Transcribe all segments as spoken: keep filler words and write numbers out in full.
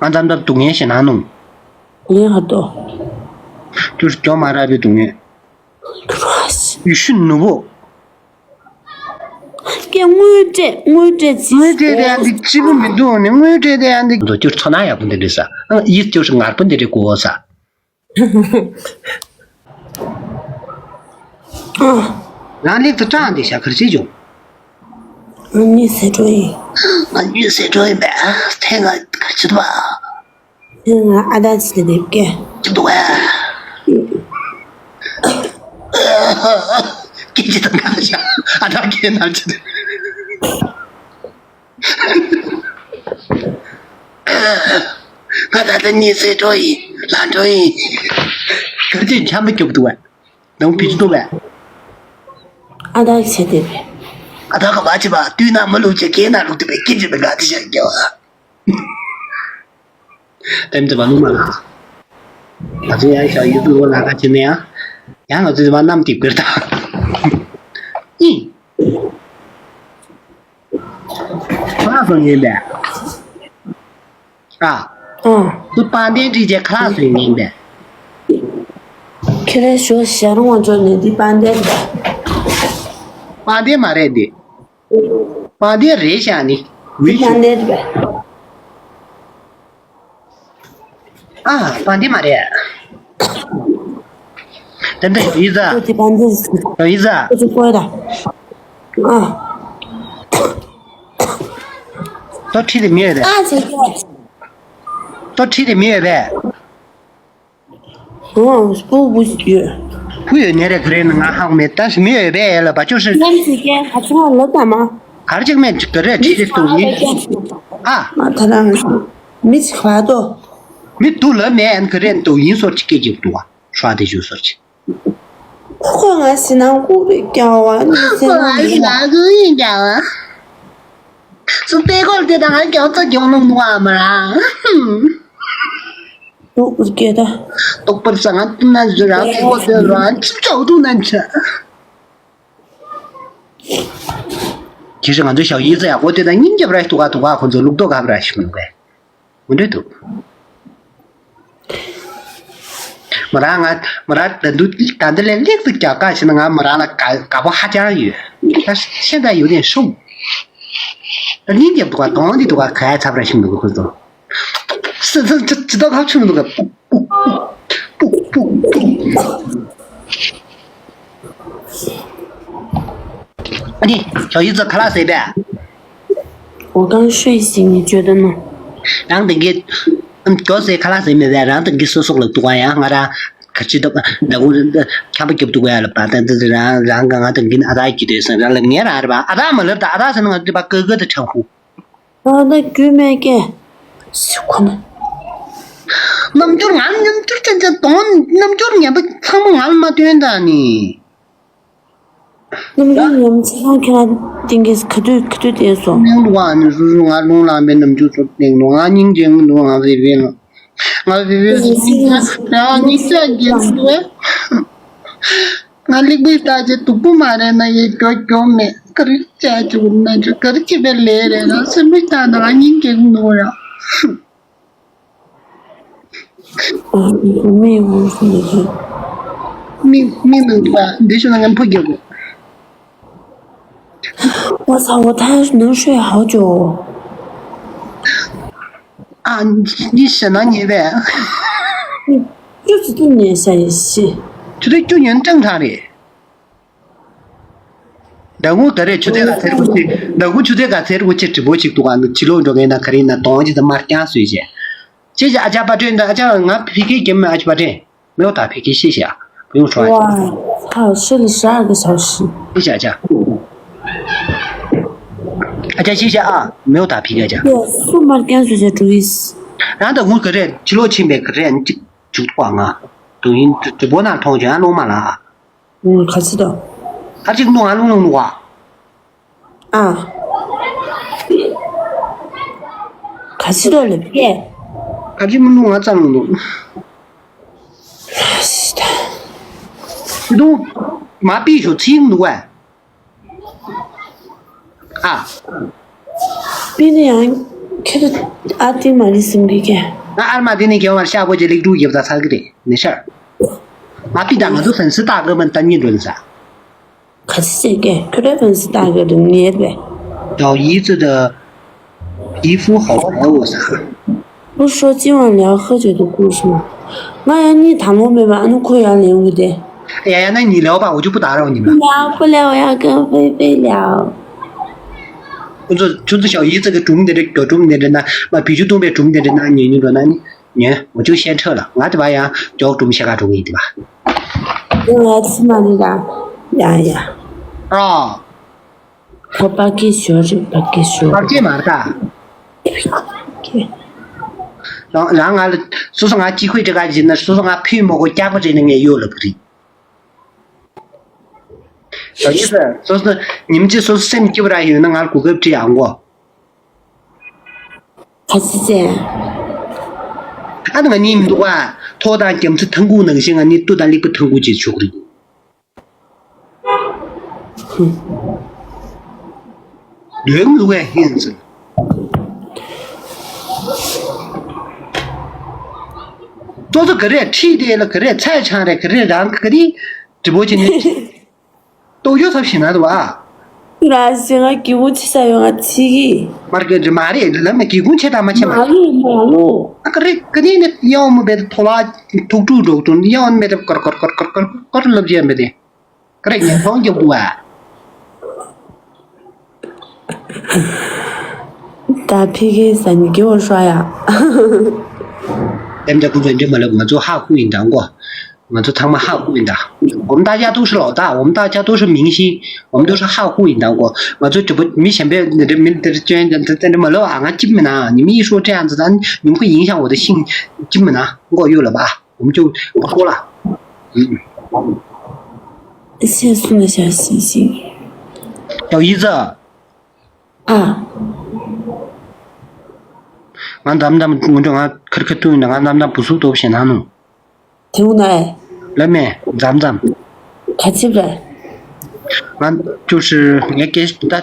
ང་འཛམ་ཐང་སྡུག་བསྔལ་ཞེ་སྣང་སྣུམ། ངས་ཧ་ཏོ། ཅུར་ཇོ་མ་ར་བའི་སྡུག་བསྔལ། ཡུལ་ཤུལ་ནུ་བོ། ཀྱེ་དངུལ་སྤྲད་དངུལ་སྤྲད་ཅི། དངུལ་སྤྲད་དེ་ཡང་འདི་གཅིག་པུ་མི་འདུག་ནི། དངུལ་སྤྲད་དེ་ཡང་འདི། མདོ་ཅུར་ཚོ་ན་ཡག་པོ་འདི་འདྲ་ས། ཨ་ཡིད་ཅུར་ངར་པོ་འདི་འདྲ་གོ་ས། རང་ལེགས་སུ་སྐྲག་འདི་ཤ་ཁར་ཅི་བྱུང་། ང་གཉིད་སད་འགྲོ་ཡིན། ང་གཉིད་སད་འགྲོ་ཡིན་པས་ཐེངས་ང་གར་ཅི་ཐུབ་པ། ང་ཨ་ད་ཅི་ལ་འདེབས་ཀྱི། ཅི་འདུག་ཨ། སྐད་ཅི་དང་གང་ཤ་ཨ་ད་སྐད་ནར་ཅི། ང་ད་ལྟ་གཉིད་སད་འགྲོ་ཡིན། ལངས་འགྲོ་ཡིན། གར་ཅི་འཆམ་པོ་རྒྱོབ་འདུག་ཨ། ནང་བི་ཅི་འདུག་པས། ཨ་ད་ཆེ་དེ་པས། ཨ་ད་ག་བ་ཅི་བ་དུས་ན་མི་ལུག་ཅེ་སྐད་ན་ལུག་དེ་པས་སྐད་ཅི་པས་ག་དེ་ཤ་རྒྱོ་ཨ། ཏེམ་ཏེ་བ་ནུ་མ་ལ། ང་ཚོ་ཡང་ཞག་ཡུ་ཏུ་ལོ་ལ་ཁ་ཆེ་ནས་ཡང་། ཡང་ང་ཚོ་དེ་བ་ནམ་ཏིག་པེར་ད། ཨི། ཁ་ལག་བཟོ་ཉན་པས། ཨ། ཨ། ཁོ་པང་གདན་བྲིས་རྗེས་ཁ་ལག་བཟོ་ཉན་པས། ཁྱེད་རང་ཞོ་ཞལ་རོང་བ་འཇོག་ནས་འདི་པང་གདན་རེད། པང་གདན་མ་རེད་འདི། པང་གདན་རེད་ཤག་ནི། འདི་པང་གདན་རེད། ཨ། པང་གདན་མ་རེད། ཏན་ཏན་ཡིན་ཟ། ཁོ་དེ་པང་གདན་རེད། ཡིན་ཟ། ཁོ་ཚོ་ཀོ་ཡ་ད། ཨ། ཏོ་ཁྲི་དེ་མི་ཡོད་པས། ཨ་ཟེར་གྱི། ཏོ་ཁྲི་དེ་མི་ཡོད་པས། ཨོ། སྤུ་སྤུ་ཡོད། བུ་ཡོད་ནས་རེད་ག་རེ་ནི་ང་ཧ་གོ་མེད་ད་མི་ཡོད་པས་ཡ་ལ་བ་ཅོ་ཧྲི། ནམ་ཟེར་གྱི་ཧ་ཅང་ལོ་ད་མ། གར་ཅིག་མེད་ག་རེ་ཁྲི་དེ་སྟོང་ཡིན། ཨ། ང་ད་རང་མི་ཅིག་བ་དོ། མི་འདུག་ལབ་མེད་ག་རེ་འདུག་ཡིན་སོར་ཅིག་སྐད་རྒྱབ་འདུག་བ། ཧྲ་དེ་ཞུ་སོར་ཅིག་ཁོ་ང་ཟི་ནང་ཁུག་རེ་རྒྱ་བ་ནི་ཟི་ནང་ཁུག་རེ་རྒྱ་བ། སུ་པེ་གོལ་དེ་དང་ང་རྒྱ་ཚ་རྒྱང་ལུང་ནུ་བ་མ་ར། ཏོག་ཏོག་སྐད་ད། ཏོག་པར་ས་ང་ཏུ་ན་ཟུ་ར་པེ་གོལ་དེ་ར་ཅིག་ཅོག་ཏུ་ན་ཆ། ཁྱེད་ཚོ་ང་ཚོའི་ཞའོ་ཡི་ཙི་ཡག་པོ་དེ་དང་སྙིང་རྗེ་བ་ར་ཞིག་འདུག་ག་འདུག་ག་ཁོ་ཚོ་ལུག་ཏོག་ག་བ་ར་ཞིག་མི་འདུག་གས། མི་འདྲ་འདུག་མོ་རང་ང་མོ་རང་ད་འདུག་ད་འདི་ལས་ལེགས་སུ་རྒྱག་ག་ཞེ་ན་ང་མོ་རང་ལ་དགའ་དགའ་པོ་ཧ་ཅང་ཡོད། ད་ཤེས་ད་ཡོད་དེ་ཤུགས། ད་སྙིང་རྗེ་འདུག་ག་གདོང་འདི་འདུག་ག་ག་ཚབ་ར་ཞིག་འདུག་ག་ཁོ་ཚོ། སི་སི་ཅི་ཅི་ཏོག་ཁ་ཆུ་མི་འདུག་ག་སྤུག་སྤུག་སྤུག་སྤུག་སྤུག་སྤུག་ཨ་ནི། ཞའོ་ཡི་ཙི་ཁ་ལག་ཟས་པས། 我刚睡醒，你觉得呢？ རང་དེང་གི་ཨམ་ཅོག་ཟས་ཁ་ལག་ཟས་མེད་པས། རང་དེང་གི་སོ་སོག་ལ་འདུག་ག་ཡང་ང་རང་ག་ཅི་འདུག་ད་གུ་ཁྱམས་པ་རྒྱབ་འདུག་ག་ཡ་ལ་པ་ད་འདི་རང་རང་ག་ང་དེང་གི་ཨ་ད་གི་དེ་སང་རང་ལ་ངས་ར་རེད་པ། ཨ་ད་མ་ལབ་ད་ཨ་ད་ཟེར་ན་ང་དེ་པ་ཀ་ཀ་དེ་ཁྲང་ཧུ། ཨ་ད་རྒྱུས་མེད་ཀྱེ། སི་ཁོ་ན། རྣམ་འགྱུར་ང་རྣམ་འགྱུར་ཅན་ཅན་གདོང་རྣམ་འགྱུར་ངན་པ་ཚང་མ་ང་ལ་མ་སྟོན་ད་ནི། རྣམ་འགྱུར་ངན་པ་ཚང་མ་ཁྱེད་རང་སྟེང་གི་ག་དུས་ག་དུས་བསྟན་སོང་། གླེང་འདུག་ཨ་ནི་སུ་སུ་ང་རླུང་ལངས་པའི་རྣམ་འགྱུར་ཚོ་གླེང་འདུག་ང་སྙིང་རྗེ་གི་འདུག་ང་བི་བི་ལ། ང་བི་བི་ལ་སྙིང་རྗེ་རང་སྙིང་རྗེ་རྒྱལ་འདུག་ང་ལིག་པི་ལྟ་ཅེ་སྡུག་པོ་མ་རེད་ན་ཡེ་གྱོ་གྱོ་མེད། ག་རེ་བྱས་བྱུང་ན་ཆོ་ག་རེ་བྱེད་པའི་ལས་རེད་ན་སེམས་པ་ལྟ་ན་ང་སྙིང་རྗེ་གི་འདུག་ར། མི་ཡི་འོང་སོང་ནས་ཁྱོད། མི་མི་མི་འདུག་པ་འདི་ཤོད་ན་ངན་ཕོ་རྒྱབ་གོ། 我操，我太能睡好久。 ཨ། འདི་ཞེ་ན་ཉེས་པས། ཁྱོད་ཚོ་ཏུ་ཉེས་ཤ་ཡེ་ཤི། ཁྱོད་ཚོ་ཁྱོད་ཉོན་སྤྲང་སྤྲང་རེད། ཟླ་ངོ་ག་རེ་ཆུ་ཚོད་ག་ཚེར་གོ་ཆེ། ཟླ་ངོ་ཆུ་ཚོད་ག་ཚེར་གོ་ཆེ་དྲི་བོ་ཅིག་འདུག་ག་ནི་ཕྱི་ལོགས་འགྲོ་མཁན་དང་ག་རེ་ཡིན་ན་གདོང་ཅིག་དང་དམར་རྐྱང་བཟོས་བྱས། ཅེས་བྱས་ཨ་ཅག་པ་ཏྲེན་དང་ཨ་ཅག་ང་ཕི་ཁའི་རྒྱབ་མི་ཨ་ཅག་པ་ཏྲེན། མེའོ་ད་ཕི་ཁའི་ཤེས་བྱ། བུ་ཡོང་ཧྲོ་ཨ། ཧ་ཧྲི་ལི་ཧྲ་གི་ཞའོ་ཤི། ཤེས་བྱ་ཨ་ཅག་ཨ་ཅག་ཤེས་བྱ་ཨ། མེའོ་ད་ཕི་ཁའི་ཨ་ཅག་སུ་དམར་རྐྱང་བཟོས་བྱས་འགྲོ་གི། རང་ད་ངུ་ག་རེ་ཕྱི་ལོགས་ཕྱིན་པའི་ག་རེ་ཅིག་བྱུག་ཐུག་ང་། དུ་ཡིན་དུ་དུ་བོ་ན་མཐོང་བྱུང་ཨ་ལོང་མ་ལ། ཨུ། ག་ཚོད་དོ། ཨ་ཅིག་ནུ་ང་ལུང་ལུང་ནུ་བ། ཨ། ག་ཚོད་དོ་ལབ་ཀྱེ། ཨ་ཅིག་མི་ནུ་ང་ཙམ་ལུང་ནུ། དུ་མ་པི་ཞོ་ཚིང་ནུ་བ། ཨ། པི་ནི་ཡང་ ཁྱོད་ཨ་ཏི་མ་རེད་བསམ་གི་ཀྱེ། ང་ཨར་མ་དེ་ནས་རྒྱལ་བར་ཤ་པོ་ཅིག་ལེགས་དྲུག་རྒྱབ་ད་ཚར་གི་རེད་ནི་ཤར། མ་པི་ད་ང་ཚོ་ཧྥན་སི་ཏག་གི་མ་ལྟ་ཉིན་འགྲོ་ནི་ས། ག་ཚི་ཟེར་གི་ཁྱོད་རའི་ཕན་སི་ཏག་གི་རིམ་ཉེར་བས། 小姨子的皮肤好好哦啥。 不说今晚聊喝酒的故事吗？ང་ཡང་གཉིད་དང་པོ་མེད་པ་ཨ་ནུ་ཁོ་ཡང་ལེན་འོང་གི་དེ། 哎呀呀，那你聊吧，我就不打扰你们了。 聊不了，我要跟菲菲聊。 ཁོ་ཚོ་ཁྱོད་ཚོ་小姨子གི་སྒྲུང་འདི་འདྲ་རྒྱ་སྒྲུང་འདི་འདྲ་ན་མ་བི་ཇུ་སྟོང་པའི་སྒྲུང་འདི་འདྲ་ན་ཉན་ཉན་འགྲོ་ན་ནི་ཉན་འུ་ཅུ་ཤན་ཁྲ་ལ་ང་དེ་བ་ཡང་རྒྱ་སྒྲུང་ཤ་ཁ་སྒྲུང་ཡིན་དེ་བ། ང་ཚི་མ་ནི་ལ་ཡ་ཡ། རོ། ཁོ་པ་ཀི་ཞོ་རི་པ་ཀི་ཞོ། པ་ཀི་མ་རེད་ད། རང་རང་ང་ལ་སོ་སོ་ང་ཅི་ཁོས་ཅི་ག་བྱིན་ན་སོ་སོ་ང་ཕུད་མོ་གོ་སྐྱག་པ་རེད་ན་ངས་གཡོ་ལབ་གི་རེད། ད་ཡིན་ས་སོ་སོ་ཉིམ་ཅི་སོ་སོ་སེམས་སྐྱིད་པ་ར་ཡོད་ན་ང་ལ་གོ་སྐབས་བྲིས་ཨང་གོ། ཁ་ཚི་ཚེ། ཨ་ད་ང་གཉིས་མི་འདུག་བ། ཐོག་དང་རྒྱ་མཚོ་ཐང་ཁུག་ནང་བཞིན་ང་གཉིས་སྟོད་དང་ལེགས་པ་ཐང་ཁུག་ཅིག་ཆོག་གི་རེད། ལོས་མི་འདུག་བས་ཧེན་ཟེར། ཏོ་ཏོ་ག་རེ་ཁྲིད་དེ་ལ་ག་རེ་ཚད་ཆང་རེད་ག་རེ་རང་ག་རེ་འབྲི་བོ་བྱེད་ནས་ཏོ་ཡོ་ཚབ་ཞིག་ན་དུ་བ། ང་ཞེ་ང་གི་འུ་ཚི་ས་ཡོང་ང་ཚི་གི། མར་གི་འདྲི་མ་རེད་ལ་མ་གི་གུང་ཆེ་དང་མ་ཆེ་མ། མ་ལུ་མ་ལུ། ཨ་ག་རེ་ག་ནི་ནི་ཡང་མི་བེད་ཐོ་ལ་ཐུག་ཀྲུག་འགྲོ་ཏུ་ཡང་མེད་དེ་ཀར་ཀར་ཀར་ཀར་ཀར་ལབ་ཅེས་མེད་དེ། ཀ་རེ་ཉན་ཐོང་རྒྱབ་དུ་བ། ད་ཕི་གེ་ས་ནི་གེ་བོ་ཧྲ་ཡ། དེམ་ཅག་ཁོང་ཚོ་འདྲི་མ་ལབ་ང་ཚོ་ཧ་ཧུ་ཡིན་དང་གོ། ང་ཚོ་ཚང་མ་ཧ་ཧུ་ཡིན་དང་། 我们大家都是老大，我们大家都是明星，我们都是 ཧ་ཧུ་ཡིན་དང་གོ། ང་ཚོ་དྲི་བ་མི་གཞན་པའི་འདི་འདྲ་མི་འདིར་སྐྱོན་འདི་འདྲ་མ་ལབ་ཨ། ང་སྐྱིད་མི་ན་ཉི་མ་ཡི་ཧྲོ་ཁྲེ་ཨ་ཛི་ད་ཉིམ་ཁོ་ཡིན་ཤང་འོ་ད་ཤིང་སྐྱིད་མི་ན་མགོ་གཡོ་ལབ་ཨ། 我们就不说了。嗯。 ཤེས་སུ་ན་ཤ་ཤིང་ཤིང་། 小姨子། ཨ། ང་འདམ་འདམ་ངུ་འགྲོ་ང་ཁར་ཁར་ཏུ་ཡིན་ང་འདམ་འདམ་བུ་སུ་ཏོབ་ཞེ་ན་ནུ། དེའུ་ན་ཨེ། ལ་མེ་འཛམ་འཛམ། ག་ཚིབ་རེད། ང་ཅོ་ཧྲི་ངས་སྐད་ད་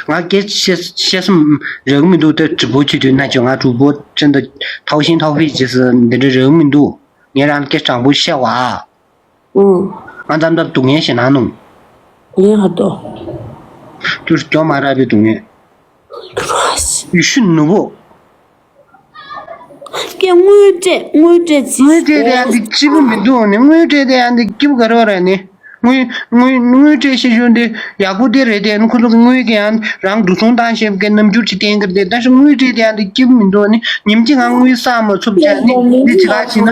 ང་སྐད་ཤེས་ཤེས་སམ་རེག་མི་འདུག་ད་དྲི་བོ་ཆུ་དུས་ན་ཅོ་ང་དྲུག་པོ་ཅན་ད་ཐའོ་ཤིང་ཐའོ་ཧྥི་ཇི་སི་འདི་འདྲ་རེག་མི་འདུག་ངས་རང་སྐད་དྲང་པོ་བཤད་བ། ཨང་། ང་འཛམ་འཛམ་སྡུག་བསྔལ་ཞེ་ན་ནུ། ལེན་ཧ་ཏོ། ཅུར་སྐྱོ་མ་ར་བའི་སྡུག་བསྔལ། ཡུལ་ཤུལ་ནུ་བོ། ཀྱེ་དངུལ་སྤྲད་དངུལ་སྤྲད་ཅི། དངུལ་སྤྲད་དེ་ཡང་འདི་སྐྱིད་པོ་མི་འདུག་ནི་དངུལ་སྤྲད་དེ་ཡང་འདི་སྐྱིད་པོ་ག་རེ་ར་ནི། དངུལ་དངུལ་དངུལ་སྤྲད་ཤེས་ཞུ་འདི་ཡག་པོ་དེ་རེད་དེ་ནི་ཁོ་ཚོ་གི་དངུལ་གི་ཡང་རང་འགྲོ་སོང་བཏང་ཤེས་ཀྱི་རྣམ་འགྱུར་ཅིག་བསྟན་གི་རེད་དེ་ད་ཤི་དངུལ་སྤྲད་དེ་ཡང་འདི་སྐྱིད་པོ་མི་འདུག་ནི་ཉིན་གཅིག་ང་དངུལ་བསགས་མ་ཚུགས་བྱས་ནི་འདི་ཅི་ག་ཕྱིན་ན།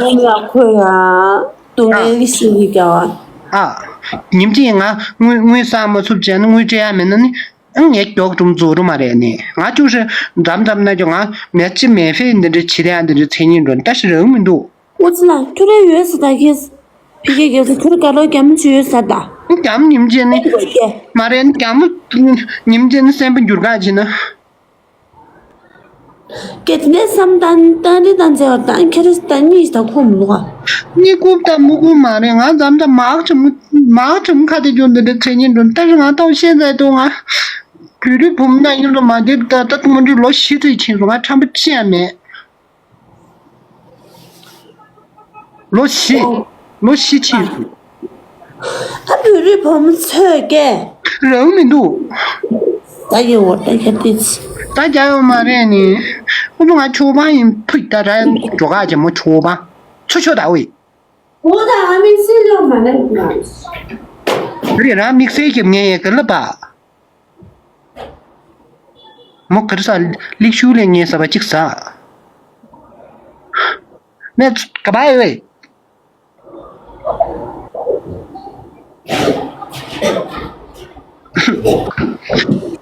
ཁོ་ཡང་སྡུག་བསྔལ་གྱི་ཤེས་ཀྱི་ཀྱ་བ། ཨ། ཉིན་གཅིག་ང་དངུལ་དངུལ་བསགས་མ་ཚུགས་བྱས་ནི་དངུལ་སྤྲད་ཡ་མེད་ན་ནི། ཨང་ངས་མགྱོགས་གྲུམ་རྫོགས་རུ་མ་རེད་ནི། ང་ཅུང་ཧྲི་འཛམ་འཛམ་ན་ཅུང་ང་མེད་ཅི་མེད་ཕེ་འདི་འདྲ་བྱེད་དེ་ཡང་འདི་འདྲ་མཚན་སྙན་འགྲོ་ནི་ད་ཞི་རང་མི་འདུག་ཨོ་ཙི་ལ་ཁྱོད་རའི་ཡོད་ས་ད་ཁྱེད། ཕི་ཁེ་རྒྱལ་ས་ཁྱོད་ར་དགའ་ལོ་རྒྱ་མོ་ཅི་ཡོད་ས་ད། རྒྱ་མོ་ཉིམ་བྱེད་ནི། མ་རེད་ནི་རྒྱ་མོ་ཉིམ་བྱེད་ནི་སེམས་པ་འགྱུར་ག་བྱེད་ན། སྐད་ནས་བསམ་དང་ཏན་རི་དང་མཛའ་བར་དང་ཁྱེད་རེས་དང་གཉིས་དང་ཁོམ་ལུག་ཨ། གཉིས་རྐུབ་དང་མུ་རྐུབ་མ་རེད། ང་འཛམ་དང་མག་ཆུ་མུ་མག་ཆུ་མུ་ཁ་དེ་རྒྱུ་འདི་འདྲ་མཚན་སྙན་འགྲོ་ནི་ད་རི་ང་ཐོག་ཤེས་མཛད་དུ་ང་བོད་རིགས་བུ་མོ་ན་ཡིན་རུ་མ་འདེབས་ད་ད་ཐུང་འདི་ལོ་བཞི་ཙམ་ཕྱིན་སོང་ང་ཁྲམ་པ་ཅི་ཡང་མེད། ལོ་བཞི། ལོ་བཞི་ཕྱིན་སོང་། ད་བོད་རིགས་བུ་མོ་ཚོས་ཀྱེ། རང་མི་འདུག་ད་ཡོད་ད་ཁྱེད་ཏིས། ད་རྒྱ་ཡོད་མ་རེད་ནི། ཁོ་ཚོ་ང་ཆོག་པ་ཡིན་ཕུད་ད་ར་འགྲོ་ག་ཅེ་མོ་ཆོག་པ། ཆོ་ཆོ་ད་འོས། འོ་ད་ཨ་མིག་སེ་ལོ་མ་ནེ་ང་། རེད་རང་དམིགས་བསལ་གྱི་ངས་ཡས་ག་ལབ་པ། མོ་ག་རེ་ཟ། ལིག་ཤུ་ལས་ངས་ཟ་བ་གཅིག་ཟ། ནས་ག་པ་ཡོད།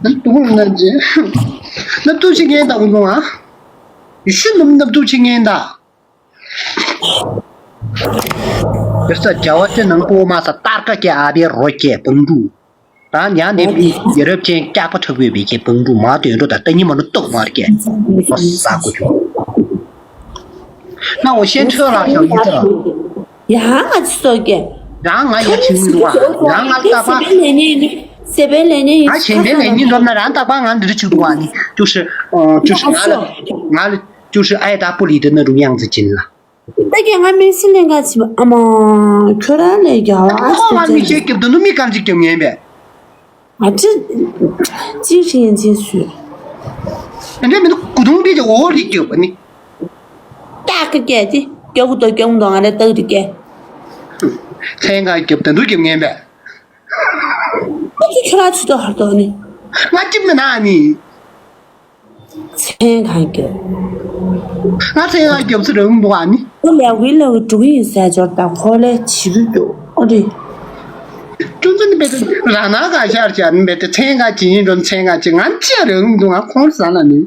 ན་ཏུ་ན་ཅི། ན་ཏུ་ཅི་ངས་ད་གུ་ལོང་ཨ། ཡུ་ཤུ་ནུམ་ན་ཏུ་ཅི་ངས་ད། དེར་ས་རྒྱ་བ་ཅི་ནང་པོ་མ་ས་སྟར་ཀ་ཀྱེ་ཨ་བེ་རོ་ཀྱེ་པང་ཀྲུ། རང་ཉ་འདེབས་ཀྱི་རྒྱལ་རབས་ཅན་སྐྱག་པ་ཁྲག་པོས་བེད་ཀྱེ་པང་ཀྲུ་མ་དོན་འགྲོ་དང་ལྟ་ཉི་མ་ནུ་ཏོག་མ་རེད་ཀྱེ། ལོ་ས་ཀུ་ཅུ། ན་འོ་ཤེན་ཁྲོད་ལ་ཞང་ཡི་ཙི། ཡང་ང་ཅི་སོགས་ཀྱེ། རང་ང་ཡ་ཆིང་མི་རུ་བ་རང་ང་ལྟ་བ། སེ་པའི་ལས་ཉེན་ཡིན། ང་གཞན་པའི་ལས་ཉེན་འཛོམས་ན་རང་རྟག་པར་ང་འདི་འདྲ་བྱེད་དགོས་ཨ་ནི། 就是 ཨ་就是 ང་ལ་ང་ལ 就是 爱答不理的那种样子 ཅིག་ལ། ད་ཀྱང་ང་མི་སི་ལེན་ག་ཅི་བ་ཨ་མ། ཁྱོད་རང་ལས་རྒྱལ་བ་ཨ་ཁོ་ང་མི་ཤེས་རྒྱབ་དུ་ནུ་མི་གང་ཅིག་རྒྱབ་ངན་པས། ཨ་ཅི། ཅི་ཞིག་ཡིན་ཅི་སུས། ཨ་འདྲ་མི་འདུག་གུ་དུང་འདི་ཀྱི་འོ་རིག་རྒྱབ་ནི། ཀྱག་ཀྱག་ཀྱག་ཅི། སྐྱོ་གུ་དོ་སྐྱོ་གུ་དོ་ང་ལས་ཏག་རིག་ཀྱག་ཚན་གང་རྒྱབ་དུ་ནུ་རྒྱབ་ངན་པས། ཨ་ཅི་ཁྱོད་རང་ཆུ་དོ་ཧར་དོ་ནི། ང་ཅི་མི་ན་ནི། མཚན་གང་རྒྱབ། ང་མཚན་གང་རྒྱབ་ཚུལ་རང་འདུག་ཨ་ནི། ཁོ་ལས་འགུལ་ལས་འགུལ་འགྲོ་གི་ཡིན་ཟེར་འབྱོར་དང་ཁོ་ལས་བྱིས་པོ་འདུག་ཨོ་རེད། ཁྱོད་ཚོ་ནི་བེ་ཏེ་རང་ནང་ག་ཤར་ཤར་ནི་བེ་ཏེ་མཚན་གང་བྱིན་ཡིན་འགྲོ་མཚན་གང་བྱིན་ང་ཅི་རང་འདུག་ང་ཁོང་ཟ་ལ་ནི།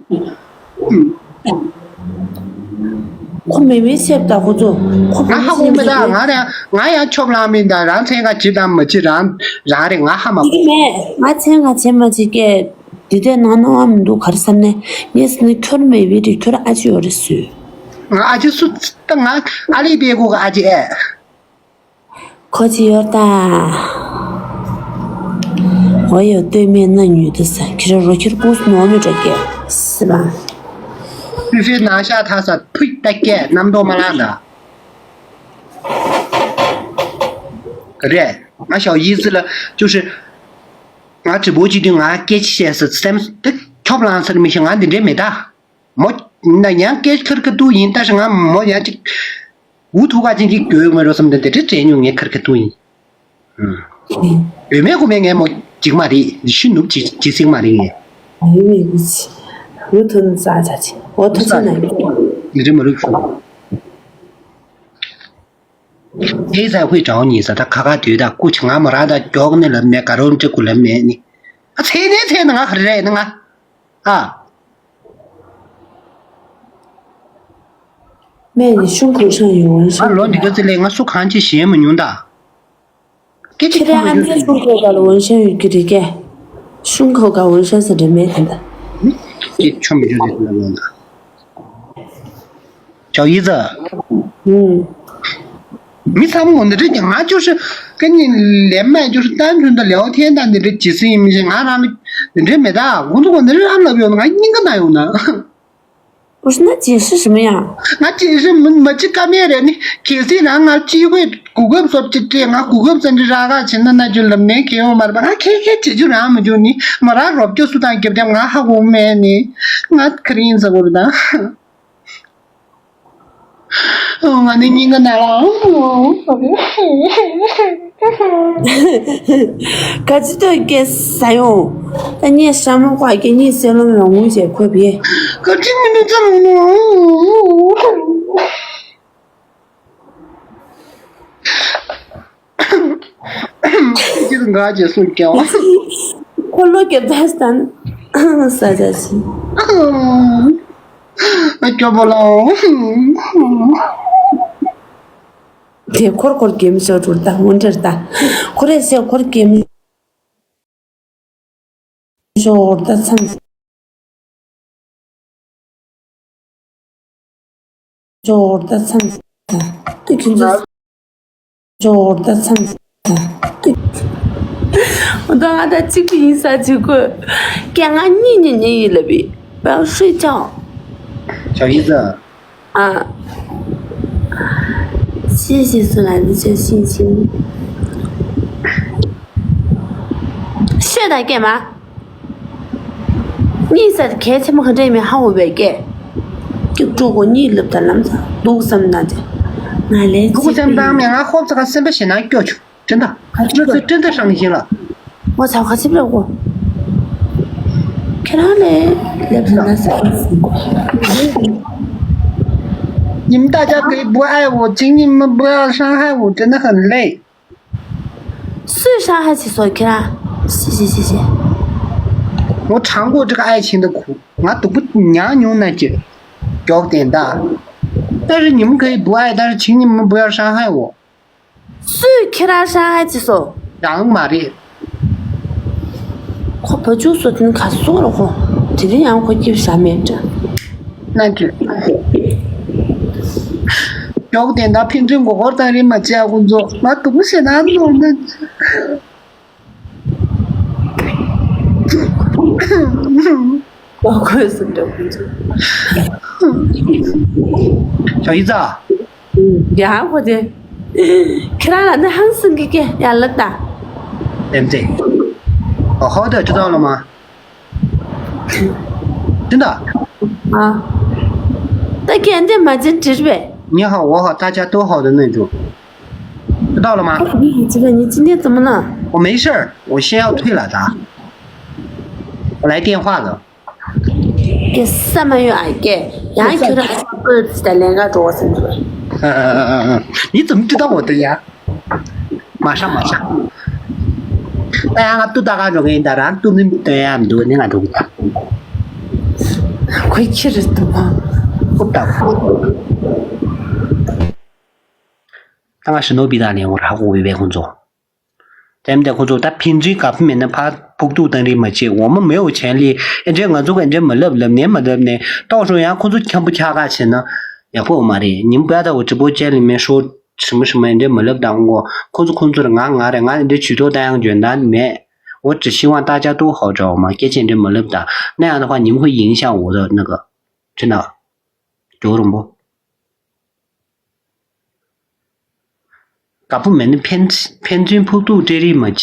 ཁོ་མེ་མེ་སེབ་ད་ཁོ་ཚོ་ཁོ་ང་ཧ་གོ་མེད་ད་ང་རང་ང་ཡང་ཆོབ་ལང་མིན་ད་རང་མཚན་གང་བྱིན་དང་མ་བྱིན་རང་རང་རེད་ང་ཧ་མ་གོ་ང་མཚན་གང་བྱེད་མ་བྱེད་སྐད། འདི་དེ་ནང་ནང་བ་མི་འདུག་ག་རེ་བསམ་ནས་ངས་ཟེར་ན་ཁྱོད་མེད་པའི་རིགས་ཁྱོད་ཨ་ཅི་ཡོད་རེད་ཟོས། ང་ཨ་ཅི་སུ་ད་ང་ཨ་ལི་པའི་གོ་ག་ཨ་ཅི་ཨེ། ཁོ་ཅི་ཡོད་ད། འོ་ཡོད་སྟོད་སྨད་སྣ་ཉུལ་དུ་ས་ཁྱི་ར་རོ་ཁྱི་ར་ཀུ་སུ་ནོར་མི་འགྲོ་སྐད་སི་པ། ཕི་ཕི་ནང་ཤ་ཐ་ས་ཕུད་ད་སྐད་རྣམ་རྟོག་མ་ལངས་ད། རེད། ང་ཞའོ་ཡི་ཙི་ལ་就是ང་直播 བྱེད་དུས་ང་སྐད་ཆ་བཤད་ས་སེམས་དེ་ཁྱོབ་ལངས་ས་རེད་མི་ཤེས། ང་འདི་འདྲས་མེད་ད། མོ་ན་ཡང་སྐད་ཁར་ཁ་ཐུག་ཡིན་ད་ཞེ་ང་མོ་ཡང་ཅིག་འུ་ཐུག་ག་ཅིག་ཅིག་དགོས་མ་རོ་བསམ་དེ་འདྲས་དྲན་མྱོང་ངས་ཁར་ཁ་ཐུག་ཡིན། ཡོད་མེད་དགོས་མེད་ངས་མོ་ཅིག་མ་རེད་ཤི་ནུབ་ཅིག་ཅིག་སིག་མ་རེད་ངས། ཡིན་མིན་གྱི་འུ་ཐུག་ན་ཙག་ཙག་ཅིག་འོ་ཐུག་ཚོད་ན་ཡིན། ཡིན་རེད་མ་རེད་ཤོག 现在会找你 ཟེར་ད་ཁ་ཁ་དུས་ད་སྐུ་ཆ་ང་མོ་རང་ད་མགྱོགས་ནི་ལབ་མེད་ག་རོ་འབྲི་དགོས་ལབ་མེད་ནི། ཨ་ཚེ་ནས་ཚེ་ན་ང་ག་རེ་རེད་ན་ང་ཨ། སྨན་ནི་ཤུང་ཁོག་ཤང་ཡོང་ང་ལོ་འདི་ག་ཚེ་ལས་ང་སུ་གང་ཅི་ཞེས་མ་མྱོང་ད། སྐད་ཆ་ཁྱེད་རང་ཨ་མའི་ཤུང་ཁོག་ག་ལ་འོན་ཤང་ཡོད་ཀྱི་རེད་ཀྱེ། ཤུང་ཁོག་ག་འོན་ཤང་ཟེར་རེད་མེད་ད་ད། སྐད་ཆ་མི་འཇོག་རེད་ལབ་ཡོང་ད། 小姨子。嗯。 མི་ཚང་མ་འོ་འདི་འདྲ་ཀྱང་ང་就是跟你连麦就是单纯的聊天ད་འདི་འདྲ་ཇི་སྲིད་ཡིན་མི་ཤེས། ང་རང་ལ་འདི་འདྲ་མེད་ད་ཁོང་ཚོ་འོ་འདི་འདྲ་རང་ལབ་ཡོང་ན་ང་སྙིང་ག་ན་ཡོང་ན། 不是，那解释什么呀？ ང་ཇི་སྲིད་མི་མ་ཅི་ཀ་མེད་རེད་ནི། གལ་སྲིད་རང་ང་ཅི་ཧུད་གོ་སྐབས་སོབ་ཅི་སྤྲད་ང་གོ་སྐབས་ཙམ་ཅི་རག་ག་བྱེད་ན་ན་ཅུ་ལབ་ནས་ཁྱེད་ཡོང་མ་རེད་པ། ང་ཁྱེད་ཁྱེད་བྱེད་རྒྱུ་རང་མི་འཇུག་ནི། མ་རག་རོབ་ཅོ་སུ་དང་རྒྱབ་རྒྱབ་ང་ཧ་གོ་མེད་ནི། ང་ཁ་རིང་ཟ་གོ་རེད་ད། ང་ནི་སྙིང་ག་ན་ལ། ག་ཅི་ཐོས་སྐད་ཟ་ཡོང་། ད་ངས་ཤ་མོ་ཀ་སྐད་གཉིས་སེ་ལོ་མ་ངུ་བྱས་ཁོས་བེ། ག་ཅི་མི་འདུག་ཙམ་ནོ། ཅི་ལ་འགའ་ཅེས་གསུངས་ཀྱང་། ཁོ་ལོ་རྒྱབ་ད་སྟན། ས་ཆ་ཆི། ཨ་སྐྱོ་པོ་ལ། དེ་འཁོར་འཁོར་གེམ་ཤོ་འགྲོ་ད་མོན་འདྲེར་ད། ཁོ་རེ་ཤེ་འཁོར་གེམ། ཞོར་ད་མཚམས། ཞོར་ད་མཚམས། ད་ཁྱོད་ཚོ། ཞོར་ད་མཚམས། ད་ང་ད་གཅིག་པུ་ཡིན་ས་གཅིག་གོ། ཀྱང་ང་གཉིད་ཉལ་ཉལ་ཡིན་ལབ་པས། བའོ་ཧྲུའེ་ཅའོ། 小姨子。 啊，谢谢苏兰的这信息。谢大干嘛？你在开车门口这面好我别给，就住过你了的那么多，都什么那的，那来。 ཕྲུ་གུ་སེམས་བཏང་མེད། ང་ཁོབ་ཙ་ག་སེམས་པ་ཞེ་ན་སྐྱོ་བྱུང་། 真的。 ཁ་ཅིག་ཁོ་ཚོ་真的伤心了。 ང་ཚ་ཁ་ཅིག་ལ་གོ། ཁྱེད་རང་ལས་ལེབ་ས་ན་ས་ཁ་སྲིན་གོ། 你们大家可以不爱我，请你们不要伤害我，真的很累。 སུས་伤害བྱས་སོང་ཁྱེད་རང་། 谢谢谢谢。 我尝过这个爱情的苦， ང་སྡུག་པོ་མྱངས་མྱོང་ན་ཅི། མགྱོགས་བསྟན་ད། 但是你们可以不爱，但是请你们不要伤害我。 སུས་ཁྱེད་རང་ཧྲང་ཧའེ་ཅི་སོ། རང་མ་རེད། ཁོ་བ་ཅུ་སོ་དེ་ནི་ག་སོ་ར་ཁོ། དེ་རིང་ཡང་ཁོ་སྐྱིབས་ཞག་མེད་འདྲ། ན་འདྲི། མགྱོགས་དེ་འདྲ་ཕིང་ཕིང་མགོ་སྐོར་དང་རིན་མ་བྱས་ཁོ་ཚོ་ང་སྡུག་པོ་ཞེ་ན་ནོར་ན། ཨོ་ཁོས་སུ་འགྲོ་གི་འདུག་ཞའོ་ཡི་ཙ། ཡ་ཧ་གོ་དེ། ཁྱེད་རང་ལ་ནི་ཧང་སང་གི་ཀྱེ་ཡ་ལ་ད། ཏན་ཏན། ཨོ་ཧོ་ད་ཅི་ཙང་ལ་མ། 真的。啊，那肯定嘛，真值呗。你好，我好，大家都好的那种。知道了吗？你这个，你今天怎么了？我没事儿，我先要退了的。我来电话了。给什么有爱给？然后觉得哎，不是在两个桌子。你怎么知道我的呀？ 马上马上。ད་ཡང་ང་ཏུ་ད་ག་འགྲོ་གི་ཡིན་ད་རང་ཏུ་ནི་ཏུ་ཡང་འདུག་ནི་ང་འགྲོ་གི་ད། ཁོས་ཁྱི་རེད་འདུག་ཨ། ཨུབ་ད། ད་ང་ཞི་ནོ་བི་ད་ནི་འོ་ར་ཧ་གོ་བི་བའི་ཁོང་ཚོ། དེ་མིན་ད་ཁོ་ཚོ་ད་ཕན་ཚུན་དགའ་པོ་མེད་ན་ཕར་ཕུག་ཏུ་བཏང་རིགས་མ་བྱེད། འོ་མ་མེའོ་ཆེན་ལི་ཨེ་འདྲས་ང་ཚོ་ག་ཨེ་འདྲས་མ་ལབ་ལབ་ནས་མ་ལབ་ནས་ཏོག་ཧྲོ་ཡང་ཁོ་ཚོ་འཁྱམ་པོ་ཆགས་ཁ་བྱེད་ན་ཡག་པོ་མ་རེད། ཉིན་པ་ད་འོ་ཀྲི་པོ་ཅན་ལི་མེ་ཧྲོ་ཧྲི་མོ་ཧྲི་མོ་ཨེ་འདྲས་མ་ལབ་དང་འོ་ཁོ་ཚོ་ཁོ་ཚོར་ང་ང་རེད། ང་ཨེ་འདྲས་ཇུས་གཏོགས་ད་ཡང་འཇོན་ཐང་མེད། འོ་ཀྲི་ཤི་ཝང་ད་ཅག་ཏུ་ཧའོ་ཀྲའོ་མ་སྐད་ཆ་ཨེ་འདྲས་མ་ལབ་དང་ན་ཡང་ད་ཁ་ཉིན་ཁོ་ཡིན་ཤང་འོ་ད་ན་ག་ཁྲི་ན་ཇོ་རོང་པོ། དགའ་པོ་མེད་ན་ཕན་ཕན་ཚུན་ཕུག་ཐུག་སྤྲད་རིགས་མ་བྱེད།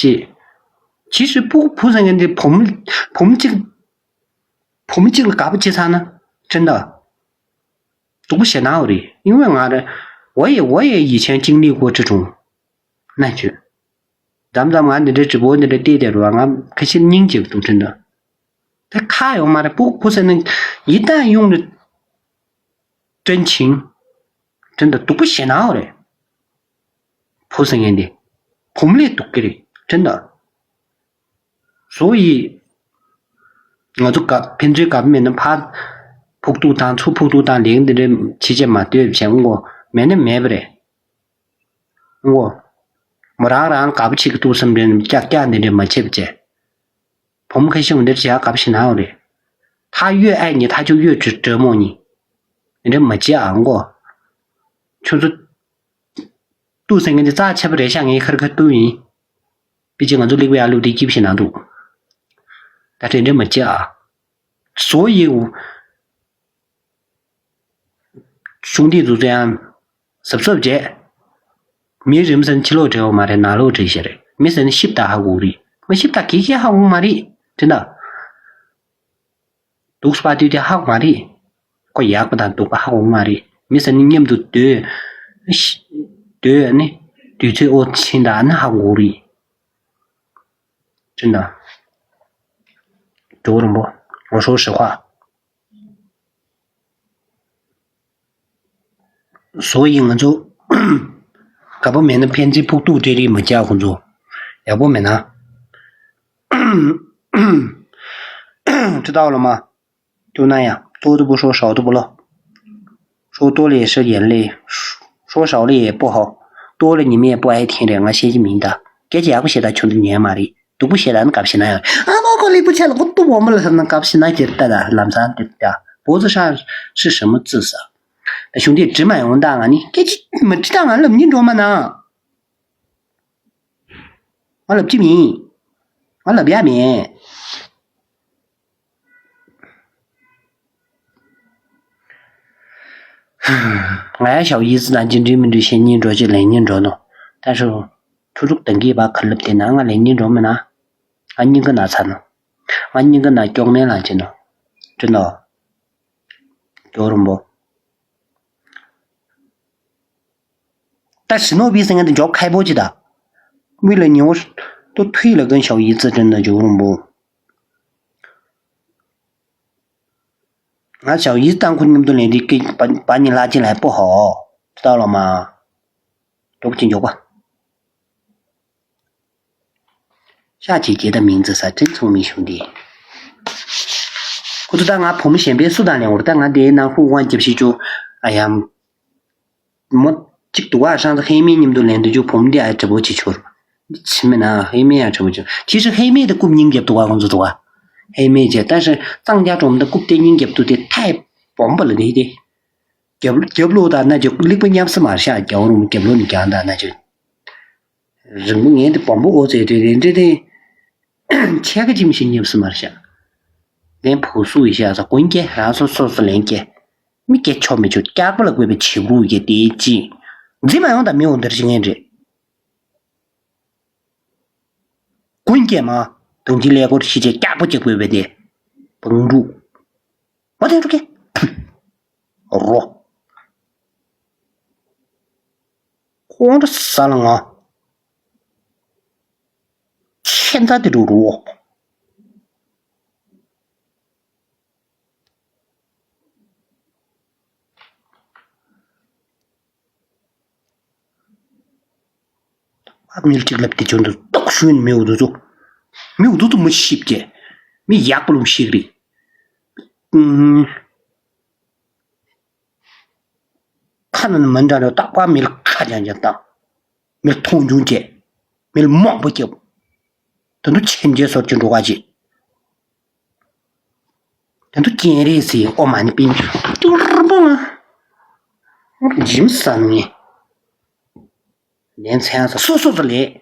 ཅི་ཞིག་ཕུག་ཕུག་ཟེར་མཁན་དེ་བུ་མོ་བུ་མོ་གཅིག་བུ་མོ་གཅིག་ལ་དགའ་པོ་བྱེད་ཚར་ན་ཁྲིན་ཏ། སྡུག་པོ་ཞེ་ནའོ་རེད། ཡིན་བས་ང་རེ་འོ་ཡེ་འོ་ཡེ་ཡི་ཆེན་གཅིག་ནི་གོ་ཁྲི་གྲོང་ན་ཁྱོད། མཚམས་མཚམས་ང་འདི་འདྲའི་ཀྲི་པོ་འདི་འདྲ་བལྟས་བསྡད་རུང་ང་ཁ་ཤས་སྙིང་རྗེ་འདུག་ཁྲིན་ཏ། དེ་ཁ་ཡོང་མ་རེད། ཕུག་ཕུག་ཟེར་ན་ཡིད་དང་ཡོང་རེད། 真情། 真的། སྡུག་པོ་ཞེ་ནའོ་རེད། བུ་ཟེར་མཁན་དེ། བུ་མོ་ལས་སྡུག་གི་རེད། 真的། 所以། ང་ཚོ་དགའ་ཕན་ཚུན་དགའ་པོ་མེད་ན་ཕར་ཕུག་ཐུག་དང་ཚུར་ཕུག་ཐུག་དང་ལེགས་འདི་འདྲའི་ཕྱི་རྒྱལ་མ་ལྟོས་བྱས་འོ་མེད་ན་མེད་པ་རེད། འོ། མོ་རང་རང་དགའ་པོ་བྱེད་ཀྱི་འདུག་བསམ་དྲན་ཀྱག་ཀྱག་འདི་འདྲའི་མ་བྱེད་པ་བྱས། བུ་མོ་ཁ་ཤས་འདིར་བྱ་དགའ་པོ་ཞེ་ནའོ་རེད། ཐག་གཡོད་ཨེ་ཉེ་ཐག་ཆོད་གཡོད་བྲོས་བྲོས་མོ་ཉེ། འདི་འདྲ་མ་བྱེད་ཨ་མགོ། ཁྱོད་ཚོ། ཏུ་ཟེར་མཁན་འདི་རྩ་ཆེ་པོ་རེད་ཤག་ངས་ཁར་ཁར་ཏུ་ཡིན། པི་ཅི་ང་ཚོ་ལིག་པའི་ཨ་ལུ་འདི་སྐྱིབ་ཞེ་ན་འདུག་ད་དྲན་དྲན་མ་བྱེད་ཨ། བཟོ་ཡི། གཞུང་འདི་འཛུགས་ཚེ་ཡང་། གཟབ་གཟབ་བྱས། མི་རིམ་ཟན་ཕྱི་ལོགས་བྲེལ་བ་མ་རེད། ནང་ལོགས་བྲེལ་ཤེས་རེད། མི་ཟན་ཤིབ་ཏ་ཧ་གོ་རེད། མི་ཤིབ་ཏ་གི་གི་ཧ་གོ་མ་རེད། དྲན་ད། སྡུག་སྤ་དུས་དེ་ཧ་གོ་མ་རེད། ཁོ་ཡག་པ་དང་སྡུག་པ་ཧ་གོ་མ་རེད། མི་ཟན་ནི་མཉམ་དུ་སྡོད། སྡོད་ནི། དུས་ཚོད་ཨོ་ཕྱིན་ད་ནི་ཧ་གོ་རེད། དྲན་ད། འགྲོ་རིང་པོ། ངོ་སོ་ཧྲི་ཧྭ། བཟོ་ཡི་ང་ཚོ། དགའ་པོ་མེད་ན་ཕན་ཚུན་ཕུག་ཐུག་སྤྲད་རིགས་མ་བྱ་ཁོང་ཚོ། ཡག་པོ་མེད་ན། 知道了吗？就那样，多的不说，少的不落。说多了也是眼泪，说少了也不好，多了你们也不爱听的，我歇气明的。给姐不写的穷的年嘛哩。 སྡུག་པོ་བཤད་ད་ནི་སྐབས་ཤིག་ན་ཡང་ཨ་མ་ཁོ་ལེགས་པོ་ཆ་ལ་ཁོ་སྟུ་བོ་མོ་ལ་ཟེར་ན་སྐབས་ཤིག་ན་ཁྱེར་ད་ད་ལམ་སང་དེ་ད་བོ་ཙི་ཧྲ་ཧྲི་ཧྲི་མོ་ཙི་ས། ད་གཞུང་དེ་འབྲི་མ་ཡོང་ད་ང་ནི་སྐད་ཅིག་མི་འབྲི་ད་ང་ལབ་ཉིན་འགྲོ་མ་ན། ང་ལབ་ཅི་མིན། ང་ལབ་ཡ་མེད། ང་ཡང་ཞའོ་ཡི་ཙི་དང་ཅི་འདྲི་མི་འདྲི་བཤད་སྙིང་འགྲོ་ཅིག་ལེན་སྙིང་འགྲོ་ནོ། ད་ཧྲུ། ཐུ་ཕྲུག་དང་གིས་བ་ཁ་ལབ་དེ་ན་ང་ལེན་སྙིང་འགྲོ་མི་ན། ང་སྙིང་གི་ན་ཚ་ནོ། ང་སྙིང་གི་ན་སྐྱོག་མེ་ལ་ཅི་ནོ། ཅི་ནོ། ཇོ་རུམ་པོ། ད་ཞི་ནོ་བི་ཟེར་མཁན་དེ་མགྱོགས་ཁ་པོ་ཅི་ད། དབུས་ལ་ཉི་འོ་ཏོ་ཐུའི་ལ་ཀན་ཞའོ་ཡི་ཙི་ཏྲན་ན་ཇོ་རུམ་པོ། ང་ཞའོ་ཡི་ཙི་དང་ཁོ་མཉམ་དུ་ལེན་དུས་ཀི་པ་པ་ཉི་ལ་ཅི་ལ་པོ་ཧོ། ཏ་ལོ་མ། མགྱོགས་ཅི་མགྱོགས་པ། ཤ་ཆེ་ཁྱེད་ད་མིང་ཙི་ས་ཁྲིན་ཚོང་མི་ཤུ་འདི། ཁོ་ཚོ་ད་ང་བུ་མོ་གཞན་པའི་སུ་དང་ལེན་འོར་ད་ང་དེའི་ནང་ཧུ་ཝང་རྒྱབ་ཤི་ཅུ་ཨ་ཡམ། མོ་གཅིག་འདུག་ཨ་ཧྲང་ཧེ་མེ་མཉམ་དུ་ལེན་དུ་ཅུ་བུ་མོ་འདི་ཨ་གྲི་པོ་ཆེ་ཆུར། འདི་ཕྱི་མེ་ན་ཧེ་མེ་ཨ་གྲི་པོ་ཆེ་ཆུར། ཕྱི་ཧེ་མེ་དེ་རྐུབ་སྙིང་རྒྱབ་འདུག་ཨ་ཁོང་ཚོ་འདུག་ཨ། ཧེ་མེ་ཅེ་ད་ཧྲི་གཙང་རྒྱ་གྲོང་དུ་རྐུབ་སྟེ་སྙིང་རྒྱབ་འདུག་དེ་ཐའི་བོམ་པ་ལ་དེ་དེ། རྒྱབ་རྒྱབ་ལོག་དང་ན་ཅོ་ལིག་པ་ཉམས་སུ་མར་ཤག་རྒྱབ་རུམ་རྒྱབ་ལོག་ནས་རྒྱང་དང་ན་ཅོ། རིང་པོ་ངས་འདི་བམ་པོ་ཨོ་ཙེ་དེ་རེ་འདྲེ་དེ། ཆས་ཀ་ཅིམ་ཞིག་ཉམས་སུ་མར་ཤག་ལན་བུ་སུ་ཡི་ཤ་ས་ཀུན་སྐྱེ་རང་སོ་སོ་སོ་ལན་སྐྱེ། མི་སྐྱེ་ཆོ་མི་ཆོ་སྐྱག་པ་ལ་དགོས་པའི་བྱེད་རུ་ཡི་དེ་ཅི། འཛི་མ་ཡོང་དང་མི་འོང་དེར་ཞིག་ངན་རེད། ཀུན་སྐྱེ་མ། དུང་གི་ལས་སྐོར་ཤི་ཆེ་སྐྱག་པོ་སྐྱེ་དགོས་པའི་དེ། བང་རུ། མ་དེ་རུ་སྐྱེ། རོ། ཁོང་ཁྲོ་ཟ་ལ་ང་། ཁྱེད་ད་དེ་རུ་རོ། ཨ་མིལ་གཅིག་ལབ་དེ་ཆུང་དུ་ཏོག་ཤུན་མི་འུ་དུ་ཚོ། མི་འུ་དུ་ཚོ་མི་ཤིབ་ཀྱེ། མི་ཡག་པོ་ལུམ་ཤིག་རེད། ཨུམ། ཁ་ན་ནི་མི་འདྲ་འདྲ་རྟག་པར་མིལ་ཁ་རྒྱང་རྒྱང་བཏང་། མིལ་མཐོང་ཆུང་བྱས། མིལ་མང་པོ་བརྒྱབ། ད་དུང་ཆེན་རྒྱལ་སོར་གྱི་འགྲོ་ག་ཅིག་ད་དུང་སྐྱེན་རེས་སི་ཨོ་མ་ནི་པིན་ཏུར་པོ་ང་། འཇིམ་ས་ནི། ལན་ཚན་ས་སོ་སོ་སོ་ལས།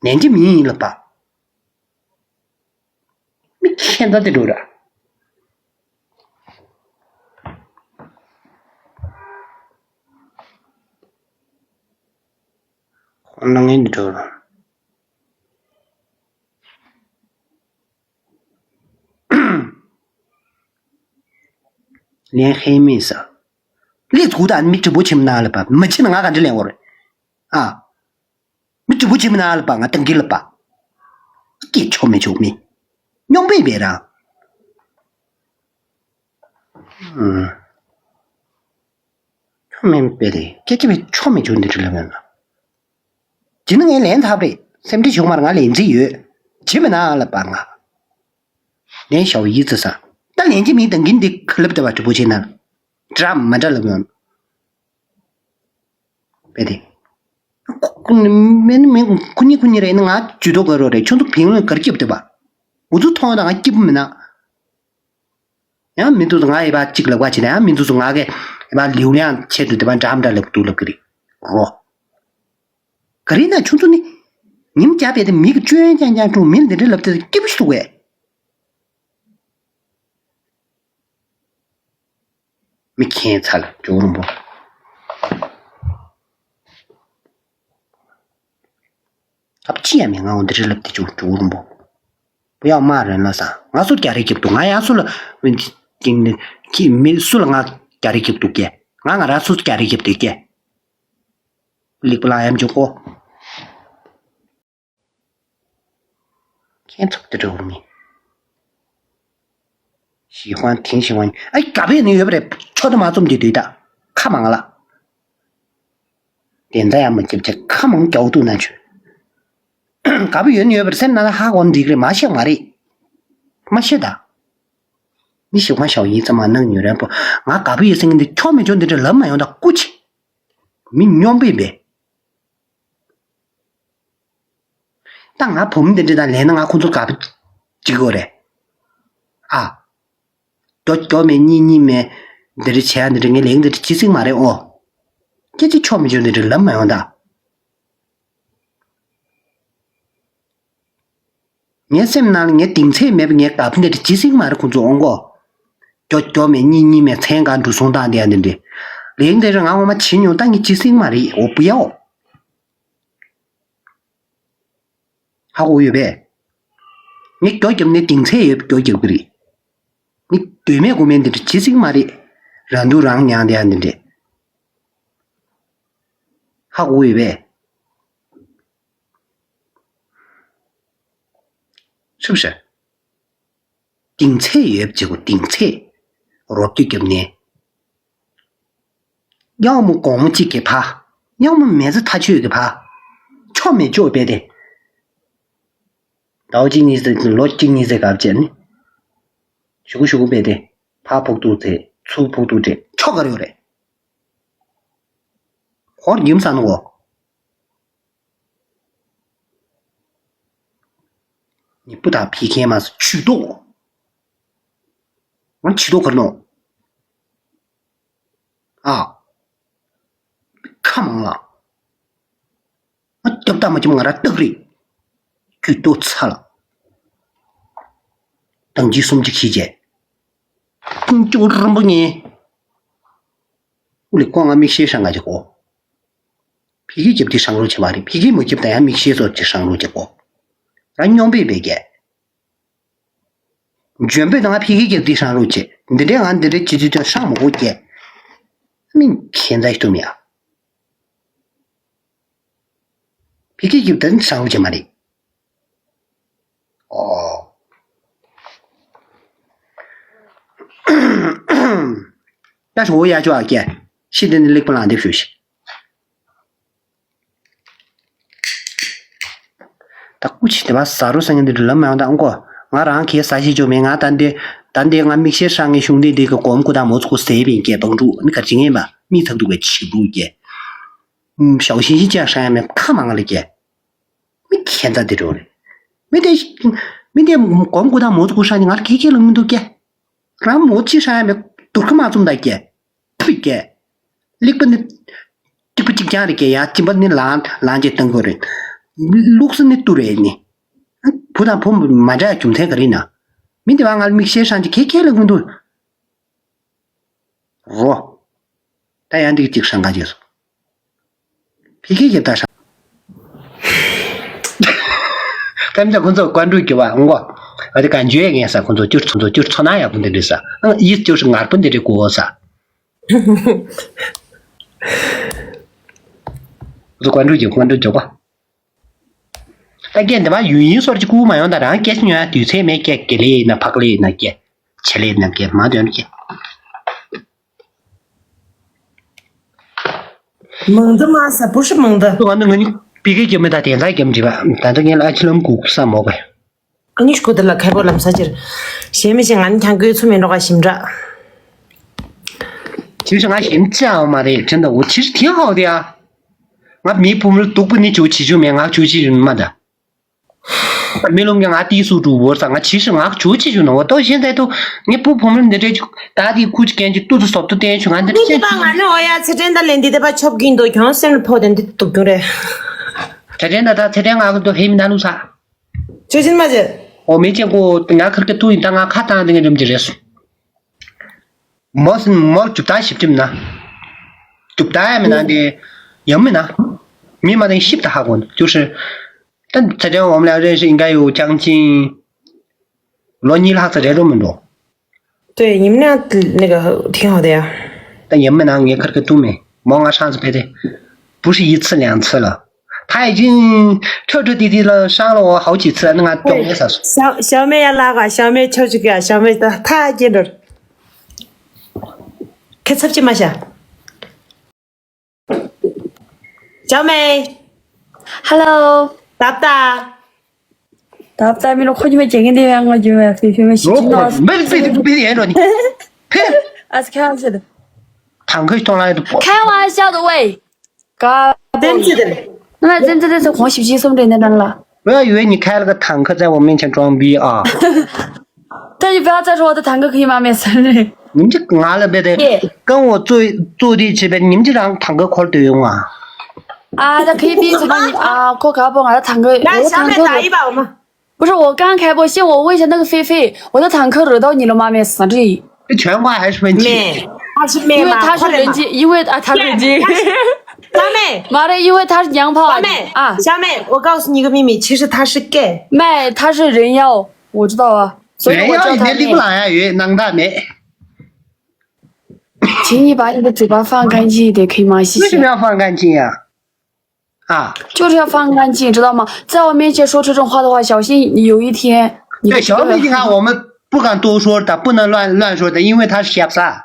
ལན་གྱི་མི་ཡིན་ལ་པ། མི་ཁྱེད་ད་དེ་འགྲོ་ར། ཁོང་ན་ངན་འགྲོ་ར། ལན་ཧེ་མེད་ས། ལས་ཚུགས་དང་མི་གྲི་པོ་ཆེམ་ན་ལ་པ་མ་ཆེ་ན་ང་ག་འདྲི་ལན་འོ་རེད། ཨ། མི་གྲི་པོ་ཆེམ་ན་ལ་པ་ང་ཏང་གི་ལ་པ། སྐྱེ་ཆོག་མི་ཆོག་མི། སྙོམས་པའི་བེ་ར། ཨུམ། ཆོ་མེད་པས་རེད་སྐད་ཆ་བས་ཆོ་མེད་ཆུ་འདི་འདྲ་ལབ་ཡོད་ན། ཇི་ནི་ངས་ལན་ཐབས་རེད་སེམས་ཁྲལ་ཞུགས་མར་ང་ལན་རྩིས་ཡོད། ཇི་མི་ན་ལ་པ་ང་། ལན་ཞའོ་ཡི་ཙི་ས། ད་ལན་གྱི་མིང་དང་གིན་འདི་ཁ་ལབ་ཏེ་བ་གྲི་པོ་ཆེ་ན། འདྲ་མ་འདྲ་ལབ་ཡོད། པས་དེ། ཁོ་ཁོ་མེན་མེན་ཁོ་གཉིས་ཁོ་གཉིས་རེད་ནི་ང་ཇུས་གཏོགས་དགོས་རོགས་རེད་ཁྱོད་ཚོ་ཕིང་ལོན་གར་སྐྱིབས་ཏེ་བ། འུ་ཚོ་མཐོང་དང་ང་སྐྱིབས་མིན་ན། ཡང་མི་འདུག་ང་ཡི་བ་གཅིག་ལབ་ག་བྱེད་ན་ཡང་མི་འདུག་ང་གི་ཡི་བ་ལིའུ་ལིང་ཆེད་དུ་དེ་བ་འདྲ་མ་འདྲ་ལབ་འདུག་ལབ་གི་རེད་རོ། ག་རེ་ན་ཁྱོད་ཚོ་ནི། ཉིམ་རྒྱ་བས་དེ་མི་གི་སྤྱོད་ཡོན་ཀྱང་ཀྱང་ཀྲུང་མི་འདི་འདྲ་ལབ་དེ་སྐྱིད་པོ་ཞིག་འདུག་གས། མི་ཁྱེད་ཚ་ལ་ཇོ་རུང་པོ། ཐབས་ཅི་ཡང་མེད་ང་འོ་འདི་རི་ལབ་དེ་ཇོ་ཇོ་རུང་པོ། བུ་ཡག་མ་རན་ལ་ས་ང་སུ་རྒྱ་རེ་རྒྱབ་འདུག་ང་ཡང་སུ་ལ་ཅིང་ནི་ཁྱི་མི་སུ་ལ་ང་རྒྱ་རེ་རྒྱབ་འདུག་གས་ང་ང་ར་སུ་རྒྱ་རེ་རྒྱབ་འདུག་གས། ལིག་པ་ལ་ཡམ་ཇོ་ཀོ། ཁྱེད་ཚོགས་དེ་འགྲོ་མི། ཞི་ཧོན་དེང་ཞི་ཧོན་ཨ་དགའ་བས་ནི་ཡོད་པ་རེད་ཆོ་ད་མ་རྩོམ་གྱི་དུས་ད་ཁ་མང་ལ། དེ་འདྲ་ཡང་མ་སྐྱབས་ཆ་ཁ་མང་རྒྱའུ་ཐུག་ན་ཆོས། དགའ་བོ་ཡོད་ནི་ཡོད་པར་སེམས་ནང་ལ་ཧ་གོ་འགྲིག་རེད་མ་ཤེས་མ་རེད། མ་ཤེས་ད། མི་ཞི་ཧོན་ཞའོ་ཡིན་ཙམ་མ་གནང་ཉོ་རན་པོ་ང་དགའ་བོ་ཡོད་སེང་གི་འདི་ཁྱོ་མི་ཆོ་འདི་འདྲ་ལབ་མ་ཡོང་ད་སྐུ་ཆེ། མི་སྙོམས་པས་པས། ད་ང་བུ་མོ་འདི་འདྲ་དང་ལས་ན་ང་ཁོང་ཚོ་དགའ་པོ་བྱེད་དགོས་རེད། ཨ། རྒྱོ་རྒྱོ་མེད་གཉིད་གཉིད་མེད་འདི་འདྲ་བྱས་འདི་འདྲ་ངས་ལས་འདི་འདྲ་ཇི་སྲིད་མ་རེད་ཨོ། སྐད་ཆ་ཆོ་མི་ཆོ་འདི་འདྲ་ལབ་མ་ཡོང་ད། ངའི་སེམས་ནང་ལ་ངའི་གདིང་ཚད་མེད་པ་ངའི་དགའ་པོ་འདི་འདྲ་ཇི་སྲིད་མ་རེད་ཁོང་ཚོ་ཨོ་མགོ། རྒྱོ་རྒྱོ་མེད་གཉིད་གཉིད་མེད་མཚན་གང་འགྲོ་སོང་དང་འདི་འདི་འདྲ། ལས་འདི་འདྲ་ང་ངོ་མ་བྱེད་མྱོང་ད་ངས་ཇི་སྲིད་མ་རེད་ཨོ་བུ་ཡ་ཨོ། ཧ་གོ་ཡོད་པས། ངས་སྐྱོ་རྒྱབ་ནས་གདིང་ཚད་ཡོད་པའི་སྐྱོ་རྒྱབ་ཀྱི་རེད། ངས་དོན་མེད་དགོས་མེད་འདི་འདྲ་ཇི་སྲིད་མ་རེད། རང་སྡུག་རང་མྱངས་བསྡད་ཡ་འདི་འདྲས། ཧ་གོ་ཡོད་པས། ཤུབ་ཤ། གདིང་ཚད་ཡོད་པ་བྱེད་དགོས་གདིང་ཚད། རོ་བཅུད་རྒྱབ་ནས། གཡང་མོ་གོང་མོ་གཅིག་གི་ཕ། གཡང་མོ་མེ་ཚ་ཐ་ཆོས་ཀྱི་ཕ། ཆོ་མེད་ཆོ་བས་ཏེ། ཟླ་བ་གཅིག་གཉིས་ཚེ་ལོ་གཅིག་གཉིས་ཚེ་གབ་བྱས་ནི། ཞུ་གུ་ཞུ་གུ་བས་ཏེ། ཕ་ཕོག་ཐུག་ཚེ་ཚུགས་ཕོག་ཐུག་བྲེ་ཆོ་ག་རེ་ཡོད་རེད། ཧོར་རྒྱུམ་ས་ནོ། ནི་པུ་ད་ཕི་ཁེ་མ་སུ་ཆུ་ཏོ། ང་ཆུ་ཏོ་གར་ནོ། ཨ། ཁ་མང་ལ། ང་སྐྱབས་ད་མ་ཁྱིམ་ང་ར་སྟག་རེད། ཁྱུ་ཏོ་ཚ་ལ། དང་གཅིག་གསུམ་གཅིག་ཤི་བྱས། ཀུན་སྤྱོད་རིན་པོ་ཉེ། ཨུ་ལི་ཁོ་ང་མིག་ཤེལ་ཧྲང་ག་ཅིག་གོ། ཕི་གི་རྒྱབ་དེ་ཧྲང་རུ་བྱེད་པ་རེད། ཕི་གི་མ་རྒྱབ་ད་ཡང་མིག་ཤེལ་ཚོ་ཅིག་ཧྲང་རུ་བྱེད་གོ། རང་སྙོམས་པའི་བས་ཀྱེ། འཇོན་པོས་ད་ང་ཕི་གི་རྒྱབ་དེ་ཧྲང་རུ་བྱེད། འདི་འདྲའི་ང་འདི་འདྲའི་ཅི་ཅི་ཅི་ཧྲང་མ་གོ་ཀྱེ། མིན་ཁྱེད་ཚ་ཞིག་ཏུ་མི་ཡ། ཕི་གི་རྒྱབ་དེ་ཧྲང་རུ་བྱེད་མ་རེད། ཨོ། ད་ཞོ་ཡ་ཅོ་ཨ་ཀྱེ། ཤི་དེ་ནི་ལེགས་པོ་ལང་འདེབས་ཞུ་ཤི། ད་སྐུ་ཆི་དེ་བ་ཟ་རུ་སང་ཉིན་འདི་འདྲ་ལམ་མ་ཡོང་ད་ཨང་གོ། ང་རང་གིས་ཟ་ཤི་ཅོ་མེད། ང་ད་འདི་ད་འདི་ང་མིག་ཤེལ་ཧྲང་ངེ་གཞུང་འདི་འདི་གི་གོམ་ཀུ་དང་མོ་ཚུ་གུ་ཟེ་བིན་ཀྱེ་བང་ཕྲུག་ནི་གར་ཅི་ངེས་པ་མི་ཚག་ཏུ་གི་ཆི་བུ་ཀྱེ། ཞའོ་ཤིན་ཤི་ཅག་ཧྲང་ཡ་མེད་ཁ་མང་ལ་ཀྱེ། མི་ཁྱད་མཚར་དེ་འགྲོ་རེད། མི་དེ་མི་དེ་གོམ་ཀུ་དང་མོ་ཚུ་གུ་ཧྲང་ནི་ང་ལ་ཁེ་ཁེ་ལ་མི་འདུག་ཀྱེ། རང་མོ་ཅི་ཧྲང་ཡ་མེད་དུར་ཁ་མ་བཙུམ་ད་ཀྱེ། ཕུད་ཀྱེ། ལེགས་པ་ནི། གཅིག་པ་གཅིག་རྐྱང་རེད་ཀྱེ། ཡ་གཅིན་པ་ནི་ལང་ལང་ཅེ་བཏང་དགོས་རེད། ལུགས་སྲོལ་ནི་ཏུ་རེད་ནི། བུ་དང་བུ་མ་འདྲ་རྒྱུ་མཚན་ག་རེ་ན། མི་དེ་བ་ང་ལ་མིག་ཤེལ་ཧྲང་ཅིག་ཁེ་ཁེ་ལ་མི་འདུག་རོ། ད་ཡང་འདི་གཅིག་ཧྲང་ག་ཅེས་སོ། ཕི་ཁེ་ཁེ་ད་ཧྲང་། ཀམ་ཅག་ཁོང་ཚོ་ཀོན་ཀྲུའུ་གི་བ་ཨང་གོ། ཨ་དེ་ག་འཇུ་ཡས་ངན་ས། ཁོང་ཚོ་བསྐྱུར་ཚོ་ཚོ་བསྐྱུར་ཚོ་ན་ཡག་པོ་འདི་འདྲ་ས། ཨང་ཡིད་བསྐྱུར་ངར་པོ་འདི་འདྲ་གོ་ས། ཁོང་ཚོ་ཀོན་ཀྲུའུ་གི་ཀོན་ཀྲུའུ་འཇོག་པ། ད་སྐད་འདི་མ་ཡུན་ཡིན་སོར་གྱི་ཀུ་མ་ཡོང་ད་རང་སྐད་ཆ་ཉོ་ཡ་དུས་ཚོད་མེད་སྐད་དགེ་ལེ་ཡིན་ན་ཕག་ལེ་ཡིན་ན་སྐད་ཆེ་ལེ་ཡིན་ན་སྐད་མ་དོན་སྐད། མང་དུ་མ་ས་བུ་ཧྲི་མང་དུ། ང་ནི་ང་ནི་པི་ཀེ་རྒྱབ་མི་ད་དེ་ཚ་རྒྱབ་འདྲི་བ་ད་ལྟ་ངས་ལ་ཨ་ཆི་ལམ་གུག་ས་མོ་ག་ཨ་ནི་ཤུ་དེ་ལ་ཁ་པོ་ལམ་ས་ཅིར། གཞན་མི་ཤེས་ང་ནི་ཁྱང་ཀོའི་ཚུ་མེ་འགྲོ་ག་ཞིམ་འདྲ། ཅི་ཞིག་ང་ཞིམ་ཅི་ཨ་མ་རེད་དྲན་ད་འོ་ཅི་ཞིག་ཐེན་ཧའོ་དེ་ཨ། ང་མི་བུ་མོ་སྡུག་པོ་ནི་ཇོ་ཆི་ཇུ་མེད་ང་ཇོ་ཆི་ཇུ་མ་ད། མི་ལོ་ངས་ང་ཏི་སུ་ཀྲུ་བོར་ས་ང་ཆི་ཞིག་ང་ཇོ་ཆི་ཇུ་ན་འོ་ཏོ་ཞེན་ད་དུ་ངས་བུ་བུ་མོ་འདི་འདྲའི་ཇུ་ད་དེ་ཁུ་ཅི་ཀན་ཅི་ཏུ་ཏུ་སོབ་ཏུ་བསྟན་ཆུ་ང་འདི་འདི་འདྲ་ཅན་པ་ང་ནི་འོ་ཡ་ཚེ་བྲན་ད་ལེན་འདི་དེ་པ་ཆོབ་གིན་དོ་གྱོང་སེམས་ལ་ཕོག་དེ་འདི་སྡུག་གྱོང་རེད། ཚེ་བྲན་ད་ད་ཚེ་བྲན་ང་གི་དོ་ཧེ་མི་ན་ལུ་ས། ཆོས་ཅན་མ་ཅན། འོ་མེ་ཅན་ཀོ་ང་ཁར་ཀ་ཏུ་ཡིན་ད་ང་ཁ་བཏང་དེ་ངས་རིམ་གྱི་རེད་སོང་། མོ་སིན་མོ་ལ་ཅུབ་ད་ཞིབ་ཅིམ་ན། ཅུབ་ད་ཡ་མི་ན་དེ། ཡམ་མི་ན། མི་མ་དེ་ཞིབ་ད་ཧ་གོ་ཅུ་ཧྲི། ད་ཚ་ཅན་འོམ་ལ་རེ་ཧྲི་ཨིན་ག་ཡོ་ཅང་ཅིན། ལོ་གཉིས་ལྷག་ཙམ་རེད་རོ་མི་འགྲོ། 对，你们俩那个挺好的呀。 ད་ཡམ་མི་ན་ངས་ཁར་ཀ་ཏུ་མེ། མོ་ང་ཧྲང་ཙི་ཕེ་དེ། 不是一次两次了。他已经彻彻底底了伤了我好几次，那个表面上是。 小小妹要拉个，小妹出去个，小妹的太紧张了。看出去嘛下。小妹， Hello， 打不打？ ད་ལྟ་མི་ལ་ཁོ་ཉི་མ་བྱེད་མཁན་དེ་ཡང་ང་རྒྱུ་མ་ཕི་ཕི་མ་ཤི་ཅི་ནོ། 没没没没严重你，呸！ ཨ་ཁ་ཤི་ད། 坦克从来都不。 开玩笑的喂。嘎。 真记得了。 那真正的是黄喜喜送给那张了。 不要以为你开了个坦克在我面前装逼啊！ 他就不要再说我的坦克可以吗？没事儿。 你们这俺了别的，跟我坐坐地起呗，你们这张坦克块儿都用啊？ 啊，那可以比什么？啊，可可不，我的坦克，来，我的坦克惹，小妹打一把嘛。 不是，我刚开播，先我问一下那个菲菲，我的坦克惹到你了吗？没事儿。 这全话还是问题？妹，他是妹嘛，因为他是快点嘛人机，因为啊，他是人机。小妹，妈的，因为他是娘炮啊。小妹啊，小妹，我告诉你一个秘密，其实他是 gay。 妹，他是人妖，我知道啊，所以我叫他妹人妖你别立不。来啊，有能大没？请你把你的嘴巴放干净一点，可以吗？谢谢为什么。要放干净呀？啊，就是要放干净，知道吗？在我面前说出这种话的话，小心有一天你对，小美你看我们不敢多说的，不能乱乱说的，因为她是 siapa。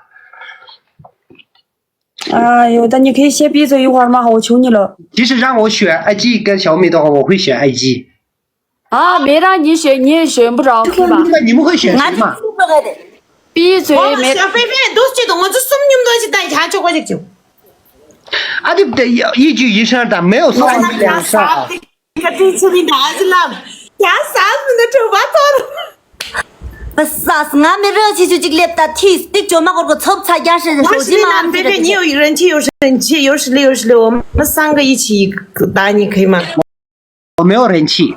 哎呦，那你可以先闭嘴一会儿吗？我求你了。 其实让我选 IG 跟小美的话，我会选 IG。 啊，没让你选，你也选不着，可以吧？ 那你们会选谁嘛？ 闭嘴，没。 小菲菲都是这种，我这什么你们东西带下去，我就就。 啊，对不对？一句一声的，没有三句两声啊。 这这这你拿着了，呀，啥子那这完蛋了。 ས་ང་མི་རོ་ཆེ་ཆུ་ཅིག་ལེབ་ད་ཐིས་ཏིག་ཅོ་མ་གོར་གོ་ཚོབ་ཚ་རྒྱ་ཧྲི་ཧྲོ་ཞི་མ་ཨམ་ཏི་རེ་ཆེ། 你有人气，有人气，有实力，有实力，我们三个一起打你可以吗？ 我没有人气。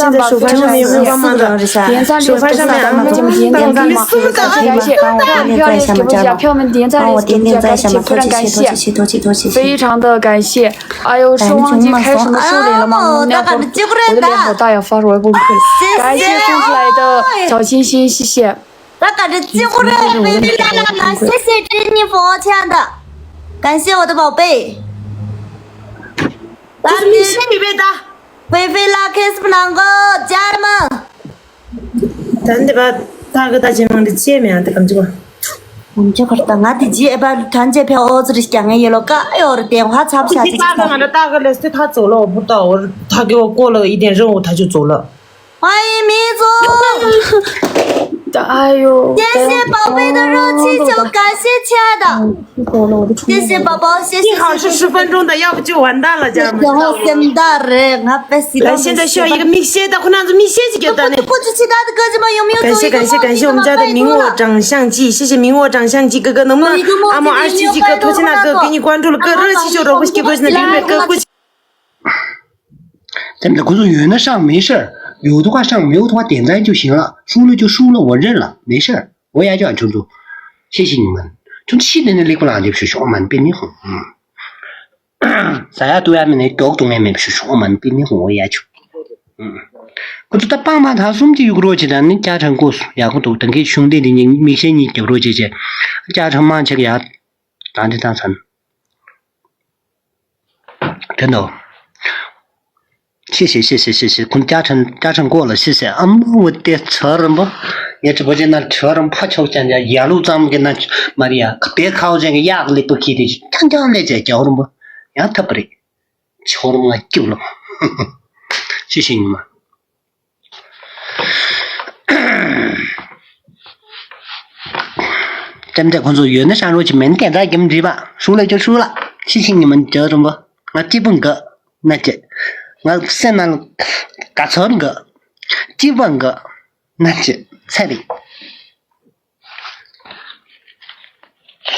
现在手放上面有没有帮忙的？点赞率不是很高，那么节目点赞率嘛，非常感谢。票们点赞率给不起来，感谢，非常感谢，非常的感谢。哎呦，是忘记开什么数来了吗？我那会儿我的脸好大呀，发出来崩溃了。感谢送出来的小心心，谢谢。 ད་ག་རེ་བརྩི་དགོས་རེད། ཝེ་ཝེ་ལ་ལ་ལ་谢谢珍妮佛亲爱的，感谢我的宝贝。 ད་ནི་ཤེས་མི་བས་ད། ཝེ་ཝེ་ལ་ཁེ་སི་བུ་ནང་གོ་ཇར་མ། ད་འདི་བ་ད་གི་ད་ཇེ་མང་འདི་ཅེ་མེ་ཨ་ད་གམ་ཅི་བ། ཨམ་ཅོ་ཁར་ད་ང་དེ་ཇི་ཨེ་བ་ཐན་ཅེ་ཕེ་ཨོ་ཙི་རི་ཀྱང་ངའི་ཡེ་ལོ་ཀ་ཡོར་དེ་ཧ་ཚབ་ཤ་ཅི་ཅི་ད་ང་ད་ད་གི་ལེ་སྟེ་ད་ཙོ་ལོ་བུ་ད་འོ་ད་གི་འོ་ཀོ་ལོ་ཨི་དེན་རི་འོ་ད་ཅུ་ཙོ་ལོ། 欢迎米总。 哎呦，谢谢宝贝的热气球，感谢亲爱的。谢谢宝宝，谢谢。幸好是十分钟的，要不就完蛋了，家人们。然后现在人啊，被洗到。来，现在需要一个明星的，或者是明星级的那。不知其他的哥哥们有没有？感谢感谢感谢我们家的明我长相记，谢谢明我长相记哥哥，能不能阿毛二十七哥、托奇娜哥给你关注了，哥热气球，热气球，热气球，热气球。 咱们的工作有人上没事儿，有的话上，没有的话点赞就行了，输了就输了，我认了，没事儿，我也就很尊重，谢谢你们。就气的那里不拉就去说我们并没红，嗯，啥呀都要没那搞懂也没去说我们并没红，我也就，嗯，可是他爸妈他兄弟有个逻辑的，你家庭故事，然后都等给兄弟的你明显你有逻辑些，家庭嘛这个呀，咱这当成。 真的哦。谢谢谢谢谢谢，คุณ ཅ་ཆེན་ཅ་ཆེན་过了，谢谢。ཨ་མ་འོ་དེ་ཚོ་རིན་པོ། ངའི་直播间ན་ཚོ་རིན་ཕ་ཆོག་ཅན་ཡ་ཡ་ལུ་ཙམ་གི་ན་མ་རི་ཡ་དེ་ཁའོ་ཅན་གི་ཡག་ལེ་པོ་ཁྱི་དེ་ཅང་ཅང་ལེ་ཅན་རྒྱ་རིན་པོ། ཡང་ཐབས་རེད། ཚོ་རིན་ང་སྐྱུག་ལོ། ཤི་ཤི་ཉི་མ། ལྕམ་དྲལ་ཁོང་ཚོ་ཡོད་ན་ཧྲང་རོ་ཅི་མེན་དེ་འདྲ་རྒྱམ་འདྲིས་པ་ཧྲུག་ལ་ཅོ་ཧྲུག་ལ་ཤི་ཤི་ཉི་མ་འཇོ་རིན་པོ། ང་སྐྱིད་པོ་འགའ་ན་ཅི། ང་སེམས་ནང་དགའ་ཚོར་འགའ། སྐྱིད་པོ་འགའ་ན་ཅི་ཚེ་རིང་།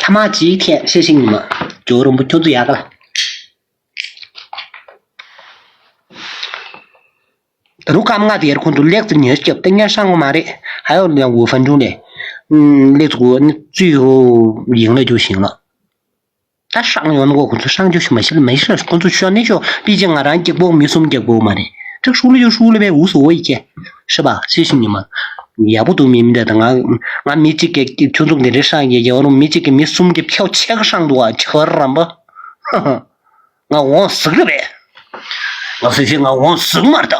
ཐ་མ་ཅིག་ཐེ་ཤི་ཤི་ཉི་མ་འཇོ་རིན་པོ་ཁྱོད་ཚོ་ཡག་ག་ལ། ད་རུང་སྐར་མ་ལྔ་དེར་ཁོང་ཚོ་ལེགས་ཙི་ཉེར་སྐྱབས་ཏེ་ཉེར་ཧྲང་གོ་མ་རེད། ཧ་ཡོ་ལེ་ཝུ་ཧྥན་ཀྲུང་ལེ། ལེགས་ཙི་གོ་ནི་ཙུའི་ཧོ་ཡིང་ལ་རྒྱུ་ཞིང་ལ། ད་ཧྲང་ཡོང་ནོ་ཁོ་ཚོ་ཧྲང་རྒྱུ་ཞིག་མ་ཤི་ལ་མ་ཤི་ལ་ཁོ་ཚོ་ཤོར་ནས་ཤོར་པི་ཅི་ང་རང་གཅིག་པོ་མི་གསུམ་གཅིག་པོ་མ་རེད། ཁྲག་ཧྲུག་ལ་ཡོད་ཧྲུག་ལ་བས་འུ་སུ་འོ་ཡི་ཁྱེད་ཧྲི་བ་སི་ཤིང་ཉི་མ་ཡག་པོ་འདུག་མི་མི་འདྲ་ད་ང་ང་མི་གཅིག་གིས་ཁྱོད་ཚོ་འདི་འདྲའི་ཧྲང་གི་རྒྱལ་བ་རུ་མི་གཅིག་གིས་མི་གསུམ་གྱི་ཕྱོགས་ཆེ་ག་ཧྲང་འདུག་ཨ་ཆ་ར་རམ་པ། ང་འོང་ཟིག་རེད་པས། ང་སི་ཤི་ང་འོང་ཟིག་མར་ད།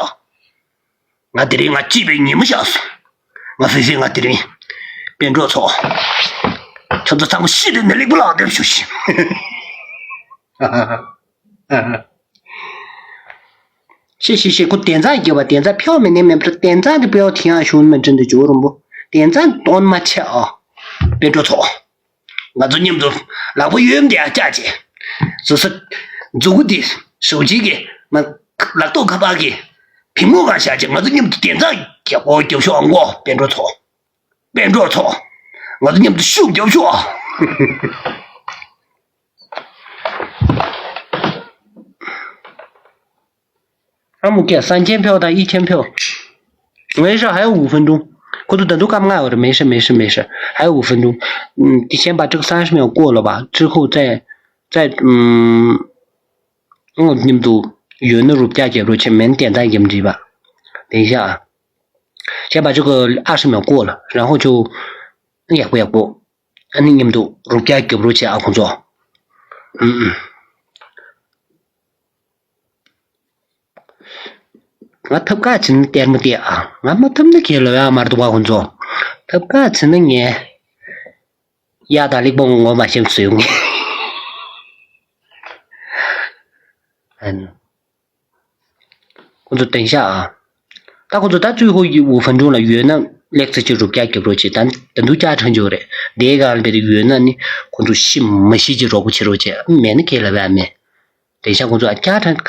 ང་དེ་རིང་ང་སྐྱིད་པའི་ཉིན་མོ་ཤག་སོང་། ང་སེ་སེ་ང་དེ་རིང་། དཔལ་འབྲོག་ཚོ། ཁྱོད་ཚོ་ཚང་མ་ཤི་དེ་ནས་ལེགས་པོ་ལག་འདེབས་ཞུ་ཞིག་ཤི་ཤི་ཤི་ཁོ་དེ་ཚང་རྒྱབ་པ་དེ་ཚང་ཕྱོགས་མེད་ནས་མེད་པར་དེ་ཚང་གི་ཕྱོགས་དེ་ཡང་ཞུ་མི་འདྲི་འདི་ཇོ་རོང་པོ་དེ་ཚང་དོན་མ་ཆེ་ཨ། དཔལ་འབྲོག་ཚོ། ང་ཚོ་མཉམ་དུ་ལག་པ་གཡོན་དེ་ཡར་བཀྱག་བྱས། ཟུར་ས་མཛུ་གུ་དེ་ཞབས་ཕྱི་གི་ང་ལག་ཐོག་ཁ་པར་གི་བེམ་ངོ་སྒང་བཞག་བྱས་ང་ཚོ་མཉམ་དུ་དེ་ཚང་རྒྱབ་ཨོ་རྒྱབ་ཤོག་ཨང་གོ། དཔལ་འབྲོག་ཚོ། དཔལ་འབྲོག་ཚོ། ང་ཚོ་མཉམ་དུ་ཤུགས་རྒྱབ་ཤོག་ཨ། ཨ་མུ་ཀེ་三千票དང་一千票。没事，还有五分钟。ཁོ་ཚོ་ད་དུང་སྐར་མ་ལྔ་ཡོད་རེད། 没事，没事，没事，还有五分钟。嗯，先把这个三十秒过了吧，之后再再嗯，我们都有那种假解说前面点赞也没吧？等一下啊，先把这个二十秒过了，然后就也不也不，俺们都入家给不入家啊，工作。嗯嗯。 ང་ཐབ་ཀ་ཕྱིན་ན་སྟེར་མི་སྟེར་ཨ། ང་མ་ཐབ་ན་ཁྱེད་ལོ་ཡ་མར་འདུག་པ་ཁོང་ཚོ། ཐབ་ཀ་ཕྱིན་ན་ངས། ཡ་ད་ལེགས་པོ་ངོ་མ་ཤེས་བཟོས་ངས། ཨན། ཁོང་ཚོ་བདེན་ཤག་ཨ། ད་ཁོང་ཚོ་ད་最后五分钟ལ་ཡོད་ན་ལེགས་ཚེ་ཅིག་རུབ་རྒྱག་རྒྱབ་རོགས་བྱེད། ད་ད་འདུག་ཅག་ཁྲང་འཇོག་རེད། དེའི་སྒང་ལ་དེ་ཡོད་ན་ནི་ཁོང་ཚོ་ཤི་མ་ཤི་ཅིག་རོགས་པ་བྱེད་རོགས་བྱེད། མེད་ན་ཁྱེད་ལ་བས་མེད། 等一下工作啊，家长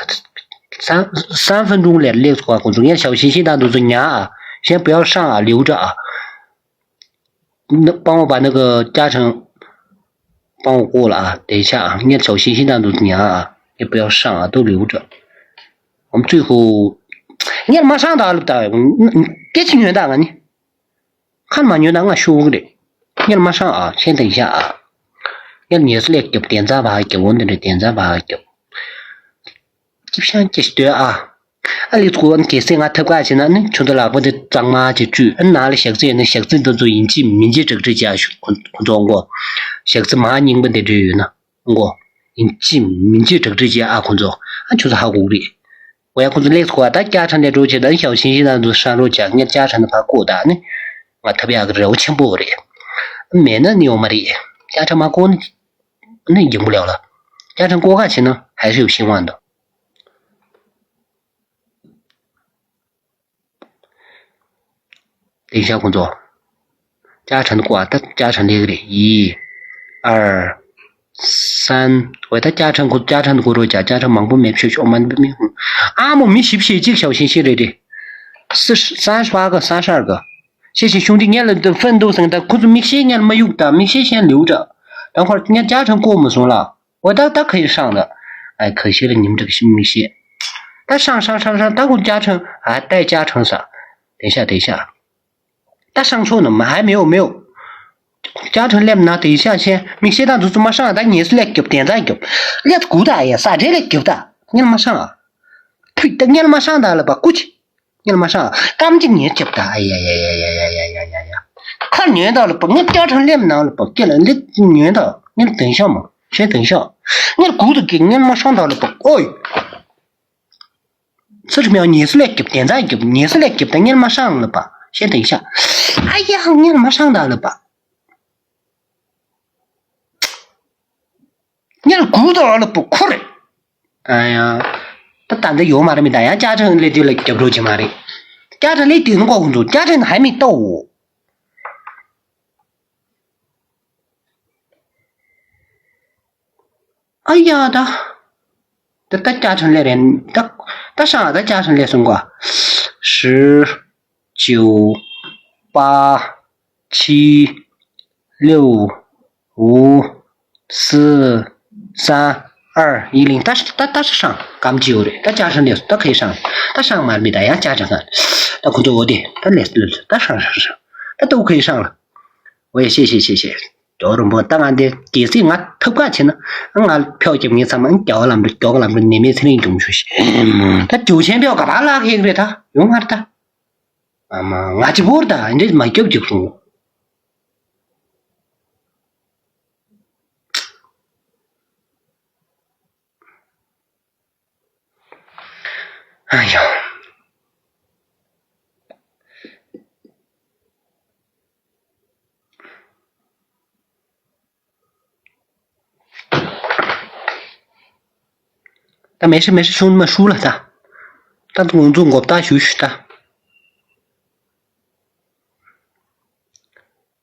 三三分钟了，累死我工作，人家小星星当中是娘啊，先不要上啊，留着啊。那帮我把那个家长帮我过了啊，等一下啊，人家小星星当中是娘啊，也不要上啊，都留着。我们最后，人家马上到了，到，嗯，嗯，别情愿打了呢。 ཁ་མ་ཉོན་ན་ང་ཤོག་གི་རེད། སྔོན་མ་སྲང་ཨ། ཁྱེད་དེང་ཤ་ཨ། སྔོན་ཉེས་སུ་ལེགས་རྒྱབ་དེ་ཚ་བ་རྒྱབ། འོ་འདི་འདྲ་དེ་ཚ་བ་རྒྱབ། སྐྱིབ་ཤང་སྐྱིད་སྡོད་ཨ། ཨ་ལི་ཚོ་གན་གལ་སྲིད་ང་ཐབ་ཀ་བྱེད་ན་ནི་ཁྱོད་ཚོ་ལག་པ་འདི་གཙང་མ་ཅིག་བཀྲུས། ཨ་ནང་ལ་ཞག་རྩི་ཡོད་ན་ཞག་རྩི་འདི་ཚོ་ཡིན་གཅིག་མིན་གཅིག་གྲ་སྒྲིག་བྱས་ཨ། ཁོ་ཁོ་ཚོ་མགོ། ཞག་རྩི་མ་རྙིང་པ་འདི་འདྲ་ཡོད་ན། མགོ། ཡིན་གཅིག་མིན་གཅིག་གྲ་སྒྲིག་བྱས་ཨ། ཁོ་ཚོ་ཨ་ཁྱོད་ཚོ་ཧ་གོ་གི་རེད། འོ་ཡ་ཁོ་ཚོ་ལེགས་སོ་ད་ཀྱ་ཁྲ་ལས་འགྲོ་བྱེད་ད་ཞའོ་ཤིང་ཤིང་ནང་དུ་ཧྲ་རོ་བྱ། ངས་ཀྱ་ཁྲ་ནི་ཕ་ཀོ་ད་ནི་ང་ཐབ་ཡག་གི་རེ་བ་ཆེན་པོ་རེད། མེད་ན་ནི་ཡོང་མ་རེད། ཀྱ་ཁྲ་མ་ཀོ་ནི་ནི་འགྱིང་པོ་ལེའོ་ལ། ཀྱ་ཁྲ་ཀོ་ག་བྱེད་ན་ཧ་ཤི་ཤིང་བ་འདུག 等一下，工作。加成的话，他加成的个一、二、三，我他加成过，加成的过后加，加成忙不没去，我们没。啊，我们是不是这小星星来的？四十、三十八个、三十二个。谢谢兄弟，俺们的奋斗生的，可是明星俺没有的，明星先留着，等会儿人家加成过我们送了。 我他他可以上的，哎，可惜了，你们这个新米线。他上上上上，他给我加成，还带加成啥？等一下，等一下，他上错了吗？还没有，没有。加成练拿，等一下先，米线当中怎么上？他也是来给点赞给，练鼓的呀，啥这个给的，你他妈上啊？呸，他你他妈上当了吧？过去。 ངས་མ་ཧྲང་། སྐམ་གྱི་ཉེར་རྒྱབ་ད། ཨ་ཡ་ཡ། ཁ་ཉོན་དང་ལ་པ། ངས་ཀྱ་ཁྲ་སླེབས་ནང་ལ་པ། ཀྱ་ལ་ལེ་ཉོན་དང་། ངས་དེང་ཤག་མ་ཤེས་དེང་ཤག་ངས་གུག་ཏུ་ཀྱི་ངས་མ་ཧྲང་དང་ལ་པ། ཨོའི། ཚུར་མེའོ་ཉེས་སུ་ལེགས་རྒྱབ་དེ་འཛག་རྒྱབ། ཉེས་སུ་ལེགས་རྒྱབ་ད། ངས་མ་ཧྲང་ལ་པ་ཤེས་དེང་ཤག་ཨ་ཡ་ངས་མ་ཧྲང་དང་ལ་པ། ངས་གུག་ཏུ་ལ་པ་ཁུར། ཨ་ཡ། ད་ད་འདི་ཡོད་མ་རེད་མི་ད་ཡང་ཀྱ་ཁྲ་ལས་དེ་ལ་རྒྱབ་རོགས་བྱེད་མ་རེད། ཀྱ་ཁྲ་ལས་དེ་ནི་ཀོ་ཧུན་ཚོ་ཀྱ་ཁྲ་ནི་ཧ་མི་ཏོ། ཨ་ཡ་ད། ད་ད་ཀྱ་ཁྲ་ལས་རེད་ད། ད་ཤང་ད་ཀྱ་ཁྲ་ལས་སོང་གོ། 十、九、八、七、六、五、四、三、二、一零。ད་ད་ད་ཤང་གམ་ཅི་ཡོད་རེད། ད་ཀྱ་ཧྲན་ལས་ད་ཁའི་ཤང་། ད་ཤང་མར་མི་ད་ཡང་ཀྱ་ཧྲན་ག་ད་ཁོ་ཚོ་འོ་དེ་ད་ལས་ལས་ད་ཤང་ཤང་ཤང་། ད་ད་འུ་ཁའི་ཤང་ལ། འོ་ཡ་ཤེས་ཤེས་ཤེས་ཤེས། རྒྱལ་བ་རིན་པོ་ད་ང་འདི་གལ་སྲིད་ང་ཐབས་ཁག་བྱས་ན་ང་ཕྱོགས་རྒྱབ་ངའི་ཚང་མ་རྒྱལ་བ་ལམ་འགྲོ་རྒྱལ་བ་ལམ་འགྲོ་ནད་མེད་ཚེ་རིང་འབྱུང་ཆོག་ཤེས། ད་རྒྱུ་ཆེན་པོ་ག་པར་ལག་ཧེག་རེད་ད་ཡོང་ང་རེད་ད། ཨ་མ་ང་ཅི་བོར་ད་འདི་མ་སྐྱོབ་ཅིག་སོང་། ཨ་ཡོ། ད་མེ་ཤི་མེ་ཤི་ཤུན་མ་ཤུ་ལ་ད། ད་ང་ཚོ་མགོ་བཏགས་ཞུ་ཞུ་ད།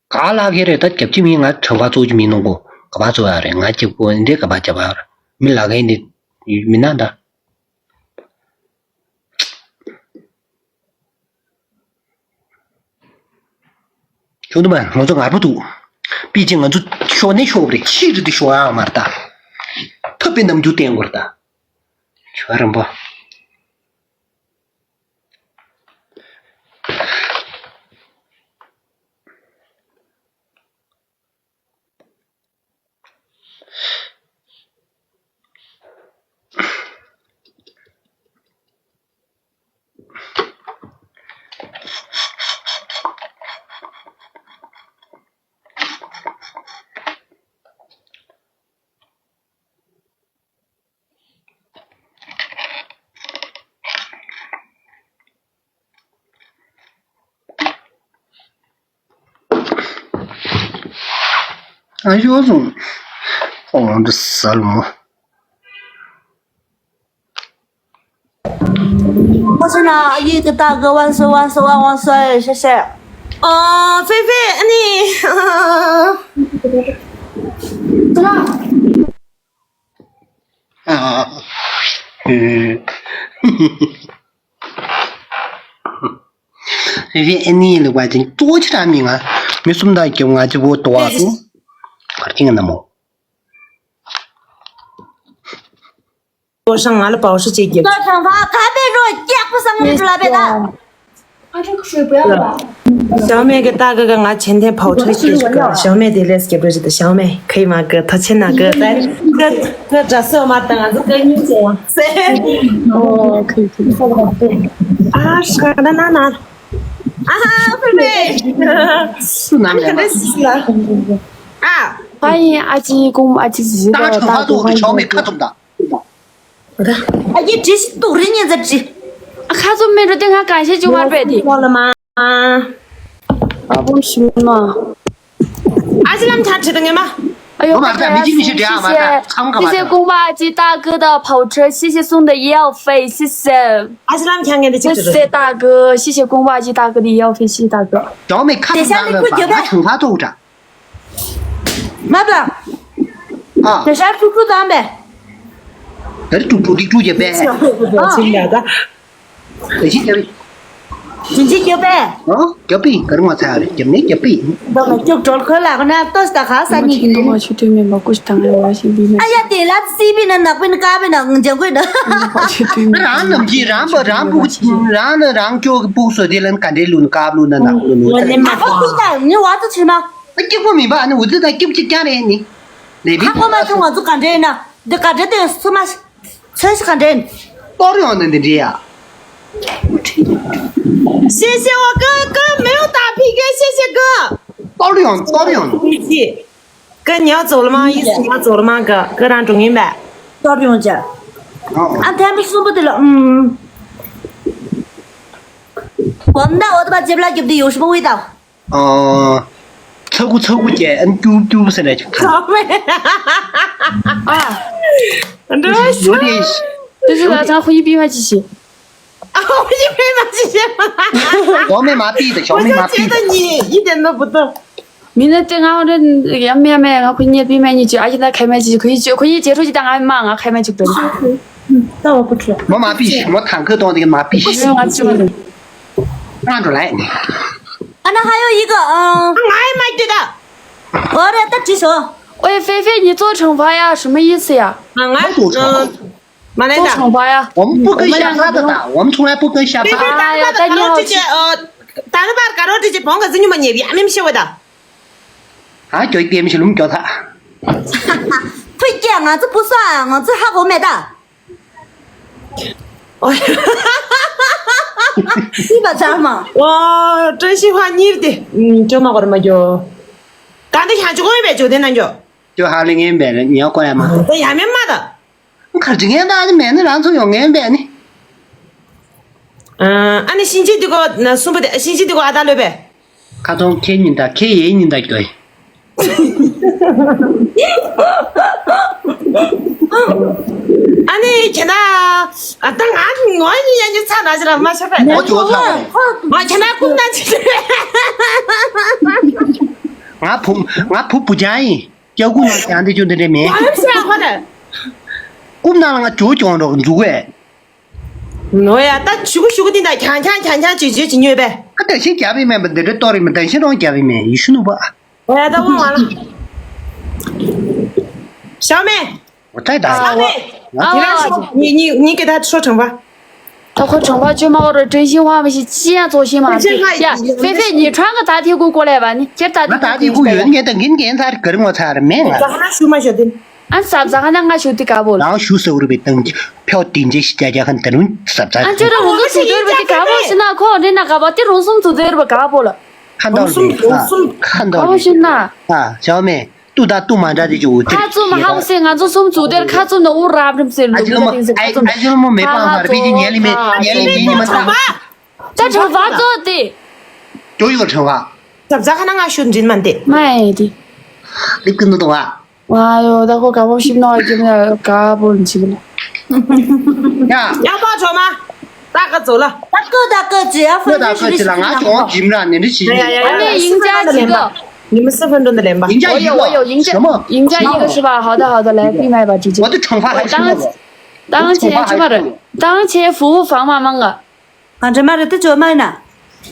ག་ལག་ཁེ་རེད་ད་རྒྱབ་ཀྱི་མི་ང་གྲངས་པ་ཚོགས་ཀྱི་མི་ནོ་གོ་ག་པ་ཚོགས་ཡ་རེད་ང་རྒྱབ་གོ་འདི་ག་པ་རྒྱབ་ཡ་རེད་མི་ལག་ཁེ་འདི་མི་ན་ད། ཁྱོད་དུ་མ་ང་ཚོ་ངར་པོ་འདུག་པི་ཅི་ང་ཚོ་ཤོག་ནས་ཤོག་རེད་ཁྱི་རེད་དུ་ཤོག་ཡ་མ་རེད་ད། ཐུབ་པའི་རྣམ་འགྱུར་བསྟན་དགོས་རེད་ད། ཁྱོད་རམ་པ། ཨ་ཡོ་ཟུང་། ཁོང་འདི་ཟ་ལ་མོ།我是那一个大哥，万岁万岁万万岁，谢谢。哦，菲菲，你，怎么？ ཨ། ཨེ། ཨེ་ནི་ལུག་པ་ཅན་གཙོ་ཆེ་ར་མི་ང་མི་གསུམ་དང་ཀྱི་ང་ཅི་བོ་ཏོ་བ་ཏོ་གར་ཅིང་ན་མོ། ལོ་ཤང་ང་ལ་པའོ་ཧྲི་ཅེ་གྱིས། ལོ་ཤང་ཕ་ཁ་པེ་རོ་ཀྱག་པོ་སང་རི་ལ་པེ་ད། 把这个水不要了。小妹给大哥哥，俺前天跑车去，小妹的来给不是的，小妹可以吗？哥，他欠那个在，哥哥这是我妈等啊，这个女生啊，谁？哦，可以可以。啊，是啊，那那那，啊哈，妹妹，是男人吗？啊，欢迎阿基公阿基姐姐的大哥，欢迎。大家惩罚动物，小妹看中的。 ཨ་ཡེ་བྲིས་ཤིག་ཏུ་རི་ཉེ་ཛ་བྲིས། ཨ་ཁ་ཚོ་མེད་འགྲོ་དེ་ང་གང་བཤད་ཅུ་མར་པས་དེ། ཨ་བོ་ཤི་མ། ཨ་ཅི་ལམ་ཆ་ཁྲི་དང་ངེ་མ། 哎呦，我马上没进去这样，马上参考马上。谢谢公爸阿基大哥的跑车，谢谢送的医药费，谢谢。 ཨ་ཅི་ལམ་ཆ་ངེ་འདི་ཅིག་谢谢大哥，谢谢公爸阿基大哥的医药费，谢谢大哥。 小妹看中男人，把他惩罚做不着。 མ་པ། ཨ། དེ་ཤར་ཀྲུག་ཀྲུག་དང་པས། དེར་ཀྲུག་ཀྲུག་ཏིག་ཀྲུག་བྱེད་པས། ཨ། ཅིག་ཡ་ད། དེ་ཅི་རྒྱབ། དེ་ཅི་རྒྱབ་པས། ཨ། རྒྱབ་པས་གར་མ་ཚར་རེད་རྒྱབ་ནས་རྒྱབ་པས། འདོག་ནས་རྒྱུག་གྲོལ་ཁོལ་ལ་ཁོ་ན་ལྟོས་ད་ག་ས་གཉིས་ཀྱི་ལུང་། ཨ་ཡ་དེ་ལ་སི་པི་ན་ནག་པི་ན་ཀ་པི་ན་འཇམ་གོས་ན། རང་ནམ་གྱི་རང་པ་རང་པུ་རང་ནི་རང་ཀྱོ་གི་པུག་སོ་དེ་ལ་ག་འདྲའི་ལུང་ཀ་པ་ལུང་ན་ནག་ལུང་ནི། ཨ་པ་ཁུ་ད་ནི་བ་ཏུ་ཆི་མ། སྐྱིད་པོ་མིན་པ་ཨ་ནི་འུ་ཚོ་དང་སྐྱིད་སྐྱིད་རྐྱང་རེད་ནི། ལས་ཧ་གོ་མ་བྱུང་ང་ཚོ་ག་འདྲ་ཡིན་ན་འདི་ག་འདྲ་དེ་སུ་མ་ཚོད་ཤི་ག་འདྲ་ཡིན། གཏོར་ཡོང་ནི་འདི་འདྲ་ཡ། 谢谢我哥哥没有打P K，谢谢哥。 གཏོར་ཡོང་གཏོར་ཡོང་། 哥，你要走了吗？意思你要走了吗？哥，哥让中音呗。 གཏོར་ཡོང་ཅག་ཨ་ཐེམ་པ་གསུམ་པོ་དེ་ལ་ཨུམ། གོམ་ད་འོ་ད་པ་ཇེབ་ལ་རྒྱབ་དེ་ཡོ་ཤི་པོ་ཝི་ད། ཨ། ཚ་གུ་ཚ་གུ་ཅེ་ཨན་ཀྱུ་ཀྱུ་ཟེར་ནས་ཅིག་ཐ། ཨ། འདྲ་བ་ཞིག་ཡོད་རེད། དེ་ཚོ་ལ་ཚང་ཁོ་ཡི་པི་མ་ཅི་ཞིག་ཨ་ཧོ་ཡི་པི་མ་ཅི་ཞིག་ཞའོ་མེ་མ་པི་དང་ཞའོ་མེ་མ་པི་དང་། ཡི་དེ་ནོ་བུ་ཏོ། མི་ནི་དེ་ང་འོ་རེད་ཡ་མེ་ཡ་མེ་ང་ཁོ་གཉིས་པི་མ་གཉིས་ཅི་ཨ་ཡི་ད་ཁ་མ་ཅི་ཁོ་ཡི་ཅི་ཁོ་ཡི་ཅེ་ཁྲོ་ཅི་ད་ང་མ་ང་ཁ་མ་ཅི་པི། ད་བ་པུ་ཁྲོ། མོ་མ་པི་ཞིག་མོ་ཐང་ཁ་གཏོང་དེ་མ་པི་ཞིག་ང་ཅི་མ་རེད། ང་འགྲོ་ལ་ནི། ཨ་ན་ཧ་ཡོ་ཡི་ག་ཨང་། ང་ཡི་མ་ཡི་དེ་ད། འོ་རེད་ད་བྲིས་སོང་། 喂，菲菲，你做惩罚呀？什么意思呀？ ང་ང་མ་ནས་ད། 做惩罚呀？ 我们不跟瞎趴的打，我们从来不跟瞎趴。 哎呀，但你好气。 ད་ནི་པར་ག་རོ་ཏི་ཅི་བོང་ག་ཟི་ཉུ་མ་ཉེ་བི་ཨ་མིམ་ཤེ་བ་ད། ད་ཁྱོད་ལྟད་མོ་ཞིག་ལུམ་སྐྱོ་ཐག་ཕུ་སྐྱེ་ང་ཚོ་བུ་སོགས་ང་ཚོ་ཧ་གོ་མེད་ད། སྲིད་པ་ཚང་མ། ཨོ། བཀྲ་ཤིས་ཧྭ་གཉིས་དེ། ཅོ་མ་གོར་མ་གྱོ། ད་འདི་ཤ་ཅོ་གོ་ཡིན་པས་ཇོ་དེ་ན་འགྱོ། ཅོ་ཧ་ལེ་ངན་པས་ཉོ་གོ་ཡ་མ། ད་ཡ་མེད་མ་ད། ཁར་ཅི་ངན་པ་ནི་མེད་ནི་རང་ཚོ་ཡོང་ངན་པས་ནི། ཨ་ནི་ཤིན་ཅི་དི་གོ་ན་གསུམ་པ་དེ་ཤིན་ཅི་དི་གོ་ཨ་ད་ལོས་པས། ཁ་ཐོང་ཁེ་ཉིན་ད་ཁེ་ཡེ་ཉིན་ད་གྱོ་ཡི། ཨ་ནི་ཁྱེད་ན་ཨ་ད་ང་ངོ་ཡི་ཡ་ཉི་ཚ་ན་ཅི་ར་མ་ཤ་པས། ཨོ་ཅོ་ཚ་རེད། ང་ཁྱེད་ན་ཀུན་ན་ཅི་རེད། ང་བུ་ང་བུ་བུ་ཅང་ཡིན། སྐྱག་ཁུ་ནང་ཀྱང་དེ་ཅུང་དེ་འདྲ་མེད། ཡང་ཟེར་ཧོ་ད། རྐུབ་ནང་ལ་ང་ཇོ་གྱོང་རོགས་འཛུགས་བས། ནོ་ཡ་ད་ཆུ་གུ་ཤུ་གུ་དེ་འདྲ་ཁྱང་ཁྱང་ཁྱང་ཁྱང་ཅིག་ཅིག་ཅིག་ཉོས་པས། ཨ་ད་ཤིང་རྒྱབ་ཡིན་མེད་པ་འདི་འདྲ་གཏོར་ཡིན་མ་ད་ཤིང་རོང་རྒྱབ་ཡིན་མེད་ཡི་ཤུ་ནུ་པ། ཨོ་ཡ་ད་འོང་མ་ལ། ཞའོ་མེ། ཨོ་ད་ད། ཞའོ་མེ། ཨ་དེ་རང་ཤོག་ཉི་ཉི་ཉི་གི་ད་ཤོག་དྲང་པ། ད་ཁོ་གྲོང་པ་བཅོས་མ་འོ་ར་ཀྲན་ཤིང་ཧྭ་མི་ཤི་ཅི་ཡང་ཚོགས་ཤིང་མ་ཀྲན་ཤིང་ཧྭ་ཡ་ཡིན། ཧྥེ་ཧྥེ་ཉི་ཁྲང་གི་ད་ཐེ་གུ་ཀོ་ལས་བ་ནི་ཁྱེར་ད་ང་ད་ཐེ་གུ་ཡོད་ངས་ད་གིན་གན་ཚར་གར་ངོ་ཚར་མེད་ང་། ད་ཧ་ན་ཤུ་མ་ཤོ་དེ། ཨན་སབ་ཟ་ཧ་ན་ང་ཤུ་དེ་ག་བོ་ལ། རང་ཤུ་སེ་རུ་པའི་སྟེང་གི་ཕྱོགས་དེ་འཇེ་ཤི་ཅ་ཅ་ཁན་དེ་རུང་སབ་ཟ། ཨན་ཅོ་ར་རུང་སུ་ཟེར་བ་དེ་ག་བོ་ཤི་ན་ཁོ་འདྲེ་ན་ག་བོ་དེ་རུང་སུམ་ཚུ་ཟེར་བ་ག་བོ་ལ། ཁ་འདོག་ལེ་ཁ་འདོག་ལེ། ཨ་ཞའོ་མེ། ཏུ་ད་ཏུ་མ་འདྲ་དེ་ཅུ་ཏི། ཁ་ཙུམ་ཧའུ་སེ་ང་ཚོ་སུམ་ཚུ་དེར་ཁ་ཙུམ་ནོ་ཨུ་རབ་རིམ་སེ་ཨ་ལུ་ཅི་ལོ་མོ་ཨ་ཨ་ཅི་ལོ་མོ་མེ་པང་མ་ར་པི་ཏི་ཉལ་ལི་མེ་ཉལ་ལི་མེ་ཉི་མ་ཚང་མ། ད་ཁྲོ་བ་ཙོ་དེ། ཅོ་ཡོ་ཁྲོ་བ། ཟབ་ཟ་ཁ་ན་ང་ཤུ་འཛིན་མ་འདེ། མ་ཨེ་དེ། ལིབ་ཀི་ནུ་དོ་བ། ང་ཡོ་ད་ཁོ་ག་བོ་ཤིབ་ནོ་ཨ་ཅི་མ་ག་བོ་ལ་ཅི་ལ། ཡ། ཡ་པ་ཁྲོ་མ། ད་ག་ཚོ་ལ། ད་ཀོ་ད་ཀོ་ཅི་ཡ་ཧྥུ་ད་ཀོ་ཅི་ལ་ང་ཅོང་ཇིམ་ར་ནེ་རི་ཅི། ཡ་ཡ་ཡ། ཨ་ནེ་ཡིན་ཅ་ཅི་ག། ཉི་མ་སི་ཕན་ཏོན་ད་ལེན་པ། ཡིན་ཅ་ཡི་ག་ཡིན་ཅ་ཡི་ག་是吧？好的好的，来闭麦吧，姐姐。我的长发还是我的长发还是我的。当前这么热，当前服务繁忙吗？啊，这么热，这怎么呢？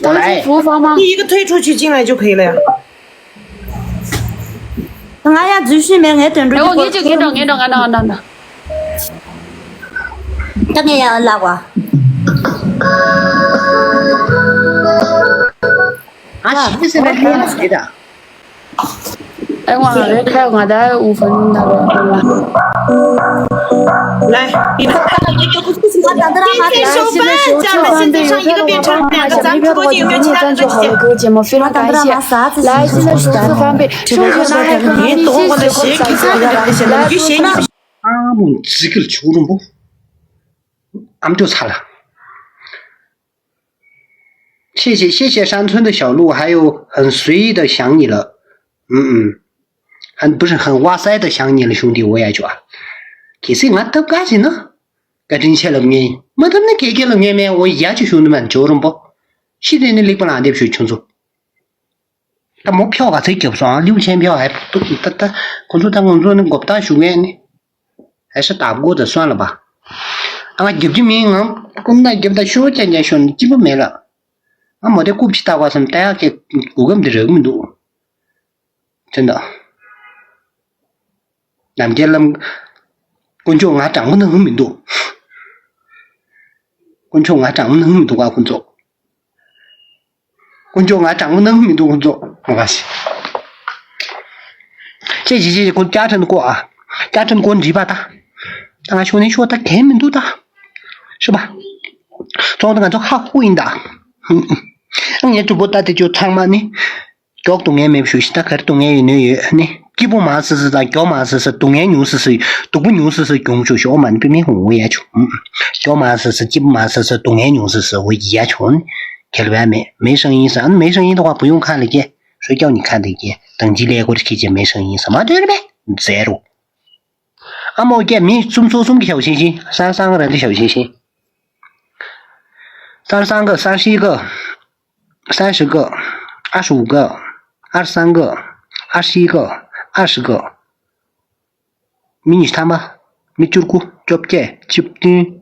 当前服务繁忙吗？你一个退出去进来就可以了呀。 ང་ཡང་རྫུན་ཤེས་མེད། ངའི་དོན་འགྲོ་རྒྱུ་ངས་ཅིག་ངས་འགྲོ་ངས་འགྲོ་ང་འགྲོ་ང་འགྲོ་འགྲོ། ད་ངས་ཡང་ལབ་པ། ང་ཞིག་ཟེར་ན་ལྷན་ཟེར་ད། ཨེ་ང་རེ་ཁ་ང་ད་འུ་ཧྥན་ད་རོ་ལ། 来，你看，今天手办加了现在上一个变成两个，咱们直播间有没有其他的分享？ 给我节目，非常感谢。来，现在首次翻倍，是不是有哪里可以谢谢？来，祝你 ཨ་མོ་ཛི་ཀིར་ཆུ་རུམ་པོ། ཨམ་ཅོག་ཚ་ལ། 谢谢谢谢山村的小鹿，还有很随意的想你了。嗯嗯，很不是很哇塞的想你了，兄弟，我也就啊。གལ་སྲིད་ང་ཐབས་དཀའ་ཞིག་ན། བཀའ་དྲིན་ཆེ་ལབ་ངེས། མ་ཐབས་ན་གེ་གེ་ལབ་ངེས་མེད། འོ་ཡ་ཆུ་ཤུང་དུ་མ་ཇོ་རུམ་པོ། ཤི་དེ་ནི་ལེགས་པ་ལ་འདེབས་ཞུ་ཁྱོད་ཚོ། ད་མོ་ཕྱོགས་ག་ཚོད་རྒྱབ་སོང་ཨ། ལིའུ་ཆན་ཕྱོགས་ཧེ་ཏུ་ད་ད་ཁོང་ཚོ་ད་ང་ཚོ་ནི་མགོ་བཏགས་ཞུ་མཁན་ནི། ཨེ་ཤ་ད་མགོ་ད་སོང་ལ་པ། ཨ་ང་རྒྱབ་ཀྱི་མིན་ང་ཀུན་ན་རྒྱབ་ད་ཤོ་ཅན་ཅན་ཤོ་ནི་སྐྱིད་པོ་མེད་ལ། ཨ་མོ་དེ་རྐུབ་ཅི་ལྟ་བ་སམ་ལྟ་ཡག་གི་གོ་སྐབས་འདི་རག་གི་མི་འདུག་དོན་དག་ནམ་རྒྱལ་ལམ། དཀོན་མཆོག་ང་དྲང་མོ་གནང་མི་འདུག་དཀོན་མཆོག་ང་དྲང་མོ་གནང་མི་འདུག་ག་ཁོང་ཚོ། དཀོན་མཆོག་ང་དྲང་མོ་གནང་མི་འདུག་ཁོང་ཚོ། ང་ཞེ་ཅི་ཅི་ཅི་ཁོ་ཅ་ཁྲན་ཀོ་ཨ། ཅ་ཁྲན་ཀོ་འདྲིས་པ་ད། ད་ང་ཤོ་ནི་ཤོ་ད་གན་མི་འདུག་ད། ཤོ་པ། ཚོང་ད་ང་ཚོ་ཧ་ཧུ་ཡིན་ད། ངས་གྲུབ་པོ་ད་དེ་ཅོ་ཚང་མ་ནི། མགྱོགས་སྡུག་བསྔལ་མེད་པ་ཞུ་ཞིག་ད་ག་རེ་སྡུག་བསྔལ་ཡོད་ནི་ཡོད་ནི། སྐྱིད་པོ་མང་སི་སི་དང་མགྱོགས་མང་སི་སི་སྡུག་བསྔལ་ཉུང་སི་སི། སྡུག་པོ་ཉུང་སི་སི་གྱོང་ཆུ་ཞོག་མ་ནི་པི་མི་ཧུང་འུ་ཡ་ཆུ། མགྱོགས་མང་སི་སི་སྐྱིད་པོ་མང་སི་སི་སྡུག་བསྔལ་ཉུང་སི་སི་འུ་ཡ་ཆུ་ནི། ཁེལ་བ་མེད་མེད་ཧྲང་ཡིན་ས་ཨ་ནི་མེད་ཧྲང་ཡིན་དུ་བ་བུ་ཡུང་ཁ་ལི་ཀེ་ཧྲོ་ཀྱའོ་ནི་ཁ་ལི་ཀེ་དང་ཅི་ལས་གོ་རི་ཁི་ཅེ་མེད་ཧྲང་ཡིན་ས་མ་དོད་རེ་བེ་ཛེ་རོ། ཨ་མོ་ཀེ་མི་གསུམ་ཚོ་གསུམ་གི་ཞའོ་ཤིང་ཤིང་སང་སང་ར་འདི་ཞའོ་ཤིང་ཤིང་། 三十三个，三十一个，三十个，二十五个，二十三个，二十一个，二十个。མི་ཉི་ཤུ་ཐམ་པ། མི་བཅུ་དགུ། བཅོ་བརྒྱད། བཅུ་བདུན།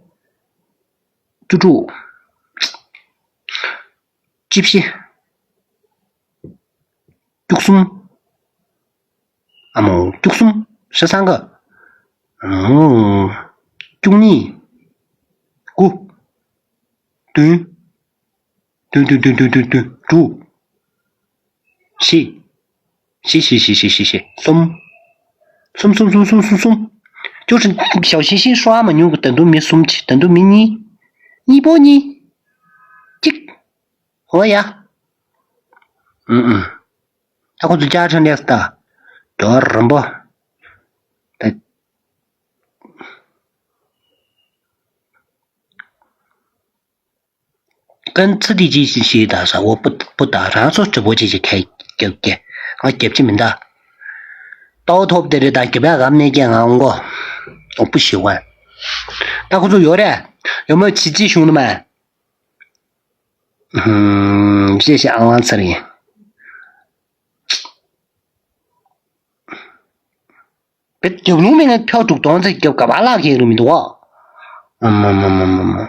བཅུ་དྲུག་བཅུ་བཞི། བཅུ་གསུམ། ཨ་མོ། བཅུ་གསུམ། ཧྲི་སང་ག་ཨ་མོ། བཅུ་གཉིས། དགུ། བདུན། བདུན་བདུན། དྲུག་བཞི། བཞི་བཞི་བཞི་བཞི་བཞི་བཞི་གསུམ། གསུམ་གསུམ་གསུམ་གསུམ་གསུམ་གསུམ། ཅོ་ཧྲི་ཞའོ་ཤིང་ཤིང་ཧྲོ་ཨ་མ་ཉུང་གི། ད་དུང་མི་གསུམ་ཆི། ད་དུང་མི་གཉིས། གཉིས་པོ་གཉིས། གཅིག་ཧོ་ཡ། ཨུ་ཨུ། ད་ཁོ་ཚོ་ཅ་ཧྲ་ལེགས་ད། ཇོ་རིན་པོ། ད། ཀན་ཚི་དེ་ཅི་ཞིག་ཞིག་ད་ས་འོ་པུ་པུ་ད་རང་སོ་ཅི་པོ་ཅི་ཅི་ཁའི་རྒྱབ་ཀྱི། ང་རྒྱབ་ཅི་མིན་ད། ཏའོ་ཐོབ་དེ་རེད་ད། རྒྱབ་ཡ་གམ་ནས་ཀྱང་ང་འོང་གོ། འོ་པུ་ཞིག་བ། ད་ཁོ་ཚོ་ཡོད་རེད། ཡོད་མ་ཅི་ཅི་བྱུང་ནི་མ། ཧུམ། ཤེས་ཤེས་ཨང་ལང་ཚར་ཡིན། བེད་རྒྱབ་ལུང་མེད་ན་ཕྱོགས་དྲུག་སྟོང་ཚེ་རྒྱབ་ག་པ་ལག་ཁྱེར་རུ་མི་འདུག་ཨ། ཨ་མ་མ་མ་མ་མ།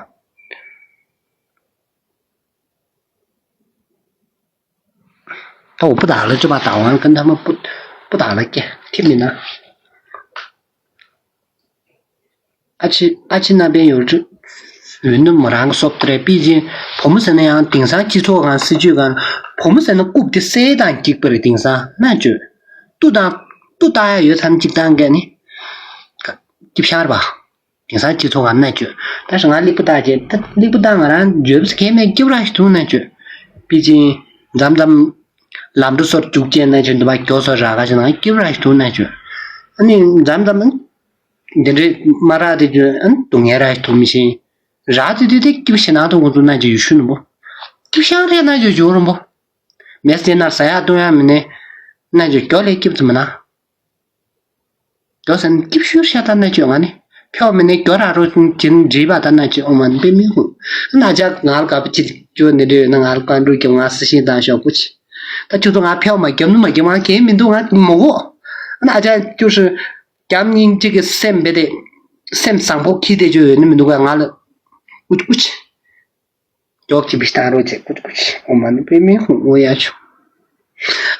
ད་འོ་པུ་དག་ལ་ཅོ་པ་དག་ཝང་ཀན་ཐ་མ་པུ་པུ་དག་ལ་སྐྱེ་ཐིབ་མི་ན། ཨ་ཕྱི་ཨ་ཕྱི་ན་པའི་ཡོད་རེད། འོན་ཏེ་མོ་རང་གི་སོབ་ཏུ་རེད། པི་ཅིན་བུ་མོ་ཟེར་ན་ཡང་དེང་སང་སྤྱི་ཚོགས་ཁང་སྲིད་ཇུས་ཁང་བུ་མོ་ཟེར་ན་རྐུབ་དེ་སེ་དང་འགྱིག་པ་རེད། དེང་སང་ན་བཅོས་ཏུ་དང་ཏུ་ལྟ་ཡ་ཡོད་ཙམ་གཅིག་བཏང་གས་ནི་སྐྱིབ་ཤར་བ། དེང་སང་སྤྱི་ཚོགས་ཁང་ན་བཅོས་ད་ཞིག་ང་ལིག་པུ་ལྟ་བྱས་ད་ལིག་པུ་ལྟ་ང་རང་བརྗོད་པ་གས་མེད་སྐྱིབ་ར་ཞིག་འདུག་ན་བཅོས་པི་ཅིན་མཚམས་མཚམས་ལམ་འགྲོ་སོར་རྒྱུག་བྱས་ན་བཅོས་འདུག་པ་མགྱོགས་སོ་ར་ག་ཞིག་ན་སྐྱིབ་ར་ཞིག་འདུག་ན་བཅོས་ཨ་ནི་མཚམས་མཚམས། འདི་འདྲའི་མ་རག་དེ་རྒྱུ་ཨ་ནི་སྡུག་བསྔལ་རག་ཐུབ་མི་ཤེས། རག་དེ་དུས་དེ་སྐྱིད་པོ་ཞེ་ནང་དུ་འོང་ཚུགས་ན་ཅི་ཡོད་ཤུ་ནུ་པོ། སྐྱིད་ཤང་རེད་ན་ཅི་ཡོད་རུང་པོ། མེ་སྟེ་ན་ཟ་ཡག་བཏུང་ཡག་མི་ནས་ན་ཅི་མགྱོགས་ལས་སྐྱིད་ཙམ་མ་ན། མགྱོགས་ཟེར་ན་སྐྱིད་ཤུར་ཤ་ད་ན་ཅི་ཡོད་ང་ནི་ཕྱོགས་མི་ནས་མགྱོགས་རག་རོགས་ཅིན་འདྲིས་པ་ད་ན་ཅི་ཨོ་མ་ནི་པེ་མི་ཧུ། ན་ཅག་ང་ལ་དགའ་པོ་ཅི་ཅོ་ནི་རེད་ན་ང་ལ་བཀའ་འགྲོ་རྒྱབ་ང་སི་ཤིང་དང་ཤོག་གུ་ཅི། ད་ཁྱོད་ཚོ་ང་ཕྱོགས་མ་རྒྱབ་ནུ་མ་རྒྱབ་ང་གས་མི་འདུག་ང་མོ་གོ། ན་ཅག་ཁྱོད་ཤི། རྒྱབ་གཉིས་གཅིག་གི་སེམས་བེ་དེ། སེམས་བཟང་པོ་ཁྱི་དེ་ཅོ་ཡོད་ནི་མི་འདུག་ག་ང་ལ། ཨུ་ཅི་ཨུ་ཅི། མགྱོགས་ཅི་བི་ཤི་ཏང་རོ་ཅེ་ཨུ་ཅི་ཨུ་ཅི་ཨོ་མ་ནི་པེ་མི་ཧུང་ཨོ་ཡ་ཆུ།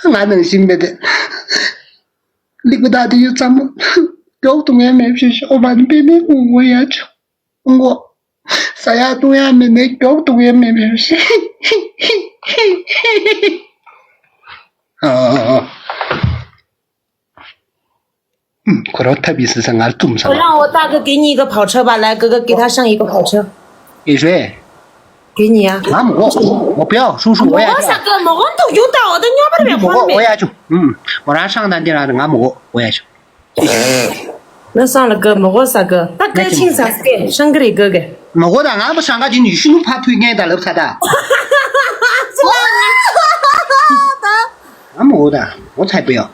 ང་ནང་བཞིན་བེ་དེ། ལིག་པ་ད་དེ་ཡོད་ཙམ་མོ། མགྱོགས་དུ་ངའི་མེ་བཞིན་ཤི་ཨོ་མ་ནི་པེ་མི་ཧུང་ཨོ་ཡ་ཆུ། ཨུ་ངོ་། ཟ་ཡག་བཏུང་ཡག་མེད་ནས་མགྱོགས་དུ་ངའི་མེ་བཞིན་ཤི། ཨ། ཁོ་རང་ཐབས་ཡིན་ཟེར་ས་ངར་བཙུམ་ས་ཁོ་རང་འོ་ཏག་གི་གི་གཉིས་ཀ་བག་ཆགས་པ་ལ་གི་གི་གི་ཐ་ཤང་ཡི་གི་བག་ཆགས། ཨེ་རེད། གི་གཉིས་ཡ། ང་མོ་གོ་མོ་པའོ་ཧྲུ་ཧྲུ་འོ་ཡ་མོ་ཆུ། ས་གི་མོ་གོ་འདུག་ཡུག་ཏག་འོ་ད་ཉོ་པར་བས་མོ་གོ་འོ་ཡ་ཆུ། ཨུམ། མོ་རང་ཧྲང་དང་འདི་རང་རེད་ང་མོ་གོ་འོ་ཡ་ཆུ། ན་སང་ལ་གི་མོ་གོ་ས་གི་ད་གི་ཆིང་ས་སྐད་ཧྲང་གི་རེད་གི་གི། མོ་གོ་དང་ང་མོ་ཧྲང་ག་ཅིན་ཡུ་ཤུ་ནུ་ཕ་ཕུལ་ངེས་ད་ལབ་ས་ད། ང་མོ་གོ་དང་ངོ་ཚ་པོ་ཡོ།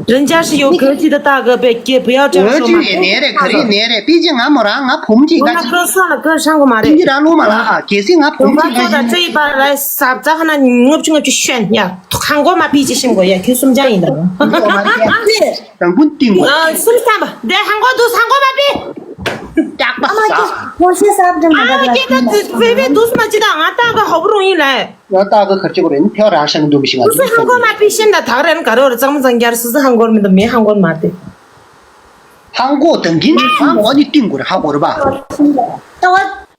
人家是有格局的大哥，别别不要这样说嘛。 འོ་ཅི་ཡིན་ནའི་རེད་ག་རེ་ཡིན་ནའི་རེད། པི་ཅི་ང་མོ་རང་ང་བུ་མོ་གཅིག་འོ་ན་ཁོ་སོང་ལ་ཁོ་ཧྲང་གི་མ་རེད། པི་ཅི་རང་ལུགས་མ་ལ་ཨ་གལ་སྲིད་ང་བུ་མོ་གཅིག་ང་ཤི། 这一把来撒，咱还能我去我去选呀，韩国嘛比起韩国呀，去松江赢的。 དང་པོ་ཏིང་གོ། སུམ་སྟམ་པ་འདི་ཧང་གོ་འདུག་ཧང་གོ་མ་པི། ཀྱག་པ་ས། ཨ་མ་ཀྱེ་ད་བེ་བེ་འདུག་མ་ཅི་ད་ང་ཏང་ག་ཧོབ་རུང་ཡིན་ལ། ང་ཏང་ག་གར་ཅི་གོ་རེ་ནི་ཐེའོ་རང་ཤང་འདུག་མི་ཤིང་ང་འདུག་ཧང་གོ་མ་པི་ཤིན་ད་ད་རེན་ག་རེ་རེ་ཙང་མ་ཙང་རྒྱར་སི་སི་ཧང་གོ་མི་འདུག་མེ་ཧང་གོ་མ་དེ། ཧང་གོ་དང་གིན་ཧང་གོ་ནི་ཏིང་གོ་རེ་ཧ་གོ་རེ་པ། ད་བ་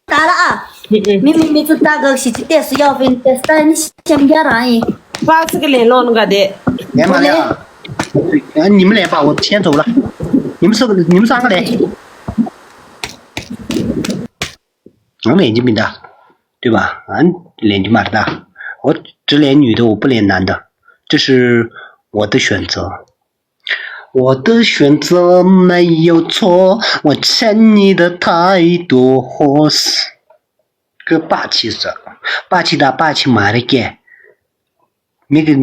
ད་ལ་ཨ། མི་མི་མི་ཚུ་ད་ག་ཤི་ཅི་ཏེ་སུ་ཡོ་ཕིན་ཏེ་སྟ་ནི་ཤམ་རྒྱ་རང་ཡིན། པ་ཚིག་ལེན་ལོན་ག་དེ། ལེན་མ་ལེན་ཨ། ཉིམ་ལེན་པ་འོ་ཆེན་ཚོ་ལ། ཉིམ་སོ་ཉིམ་སང་ག་ལེན། ང་ལེན་གྱི་མི་འདའ། ལྟོས་པ། ཨ་ལེན་གྱི་མ་རེད་ད། འོ་དྲི་ལེན་ཉུས་ཏེ་འོ་པོ་ལེན་ནན་ད། 这是我的选择。 我的选择没有错，我欠你的太多。 ཁོས་པ་ཆི་ཟེར། པ་ཆི་དང་པ་ཆི་མ་རེད་ཀྱེ། མི་གི་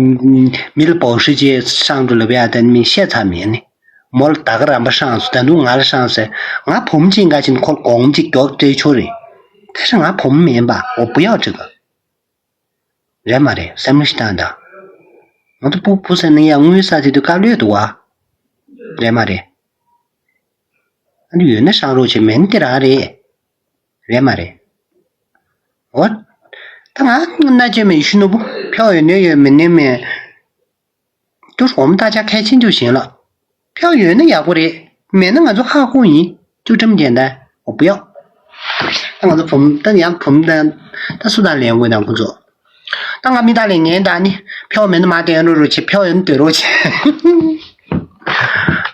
མི་ལ་པའོ་ཧྲི་ཅེས་ཧྲང་ཀྲུ་ལབ་ཡ་དེ་མི་ཤེས་ཚར་མེད་ནི། མོ་ལ་ད་ག་རམ་པ་ཧྲང་སོང་ད་དུང་ང་ལ་ཧྲང་ཟེར། ང་བུ་མོ་ཅིག་འགའ་ཅིན་ཁོ་གོང་ཅིག་མགྱོགས་སྤྲད་ཆོག་རེད། ད་ཧྲི་ང་བུ་མོ་མིན་པ་འོ་བུ་ཡག་ཅིག་ག་རེད་མ་རེད་སེམས་ལ་ཞིག་བཏང་ད། ང་ཚོ་བུ་བུ་ཟེར་ན་ཡང་དངུལ་ས་དེ་དུས་དཀའ་ལས་འདུག་བ། རེད་མ་རེད། ཨ་ནི་ཡོད་ན་ཧྲང་རོགས་བྱེད་མེད་ན་དེ་རང་རེད། རེད་མ་རེད། འོ། ད་ང་མནའ་བཅད་མེད་ཡེ་ཤུ་ནོར་བུ་ཕྱོགས་ཡོད་ནའི་ཡོད་མེད་ནའི་མེད། ཏུ་ཧོམ་ད་ཆ་ཁས་ཆེན་ཅུ་ཞིང་ལ། ཕྱོགས་ཡོད་ན་ཡག་པོ་རེད། མེད་ན་ང་ཚོ་ཧ་ཧུ་ཡིན། ཅུ་ཁྲིམས་རྒྱན་ད་འོ་བུ་ཡག་ད་ང་ཚོ་བུམ་ད་ཡང་བུམ་ད་ད་སུ་དང་ལེན་དགོས་དང་ཁོ་ཚོ། ད་ང་མི་དང་ལས་ངན་ད་ནི་ཕེའོ་མེད་ན་མ་དེ་ཡོང་རོགས་རོགས་བྱེད། ཕེའོ་ཡོད་ན་སྡོད་རོགས་བྱེད།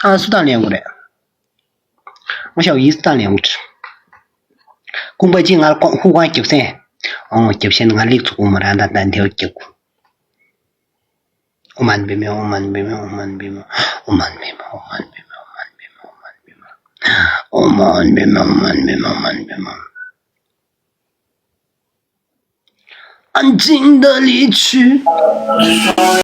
ཨ་སུ་དང་ལས་ཡོང་རེད། ང་ཞའོ་ཡིས་དང་ལས་ཡོང་གི། ཀུང་པ་ཅི་ང་ལ་ཀོང་ཧུ་ཀོང་རྒྱབ་སེ། ཨོང་རྒྱབ་ཤེན་ང་ལིག་ཚུགས་ཀུང་མ་རང་དང་ད་འདེའུ་རྒྱབ་ཀུ། ཨོ་མན་པེ་མེ་ཨོ་མན་པེ་མེ་ཨོ་མན་པེ་མེ་ཨོ་མན་པེ་མེ་ཨོ་མན་པེ་མེ་ཨོ་མན་པེ་མེ་ཨོ་མན་པེ་མེ། 安静的离去。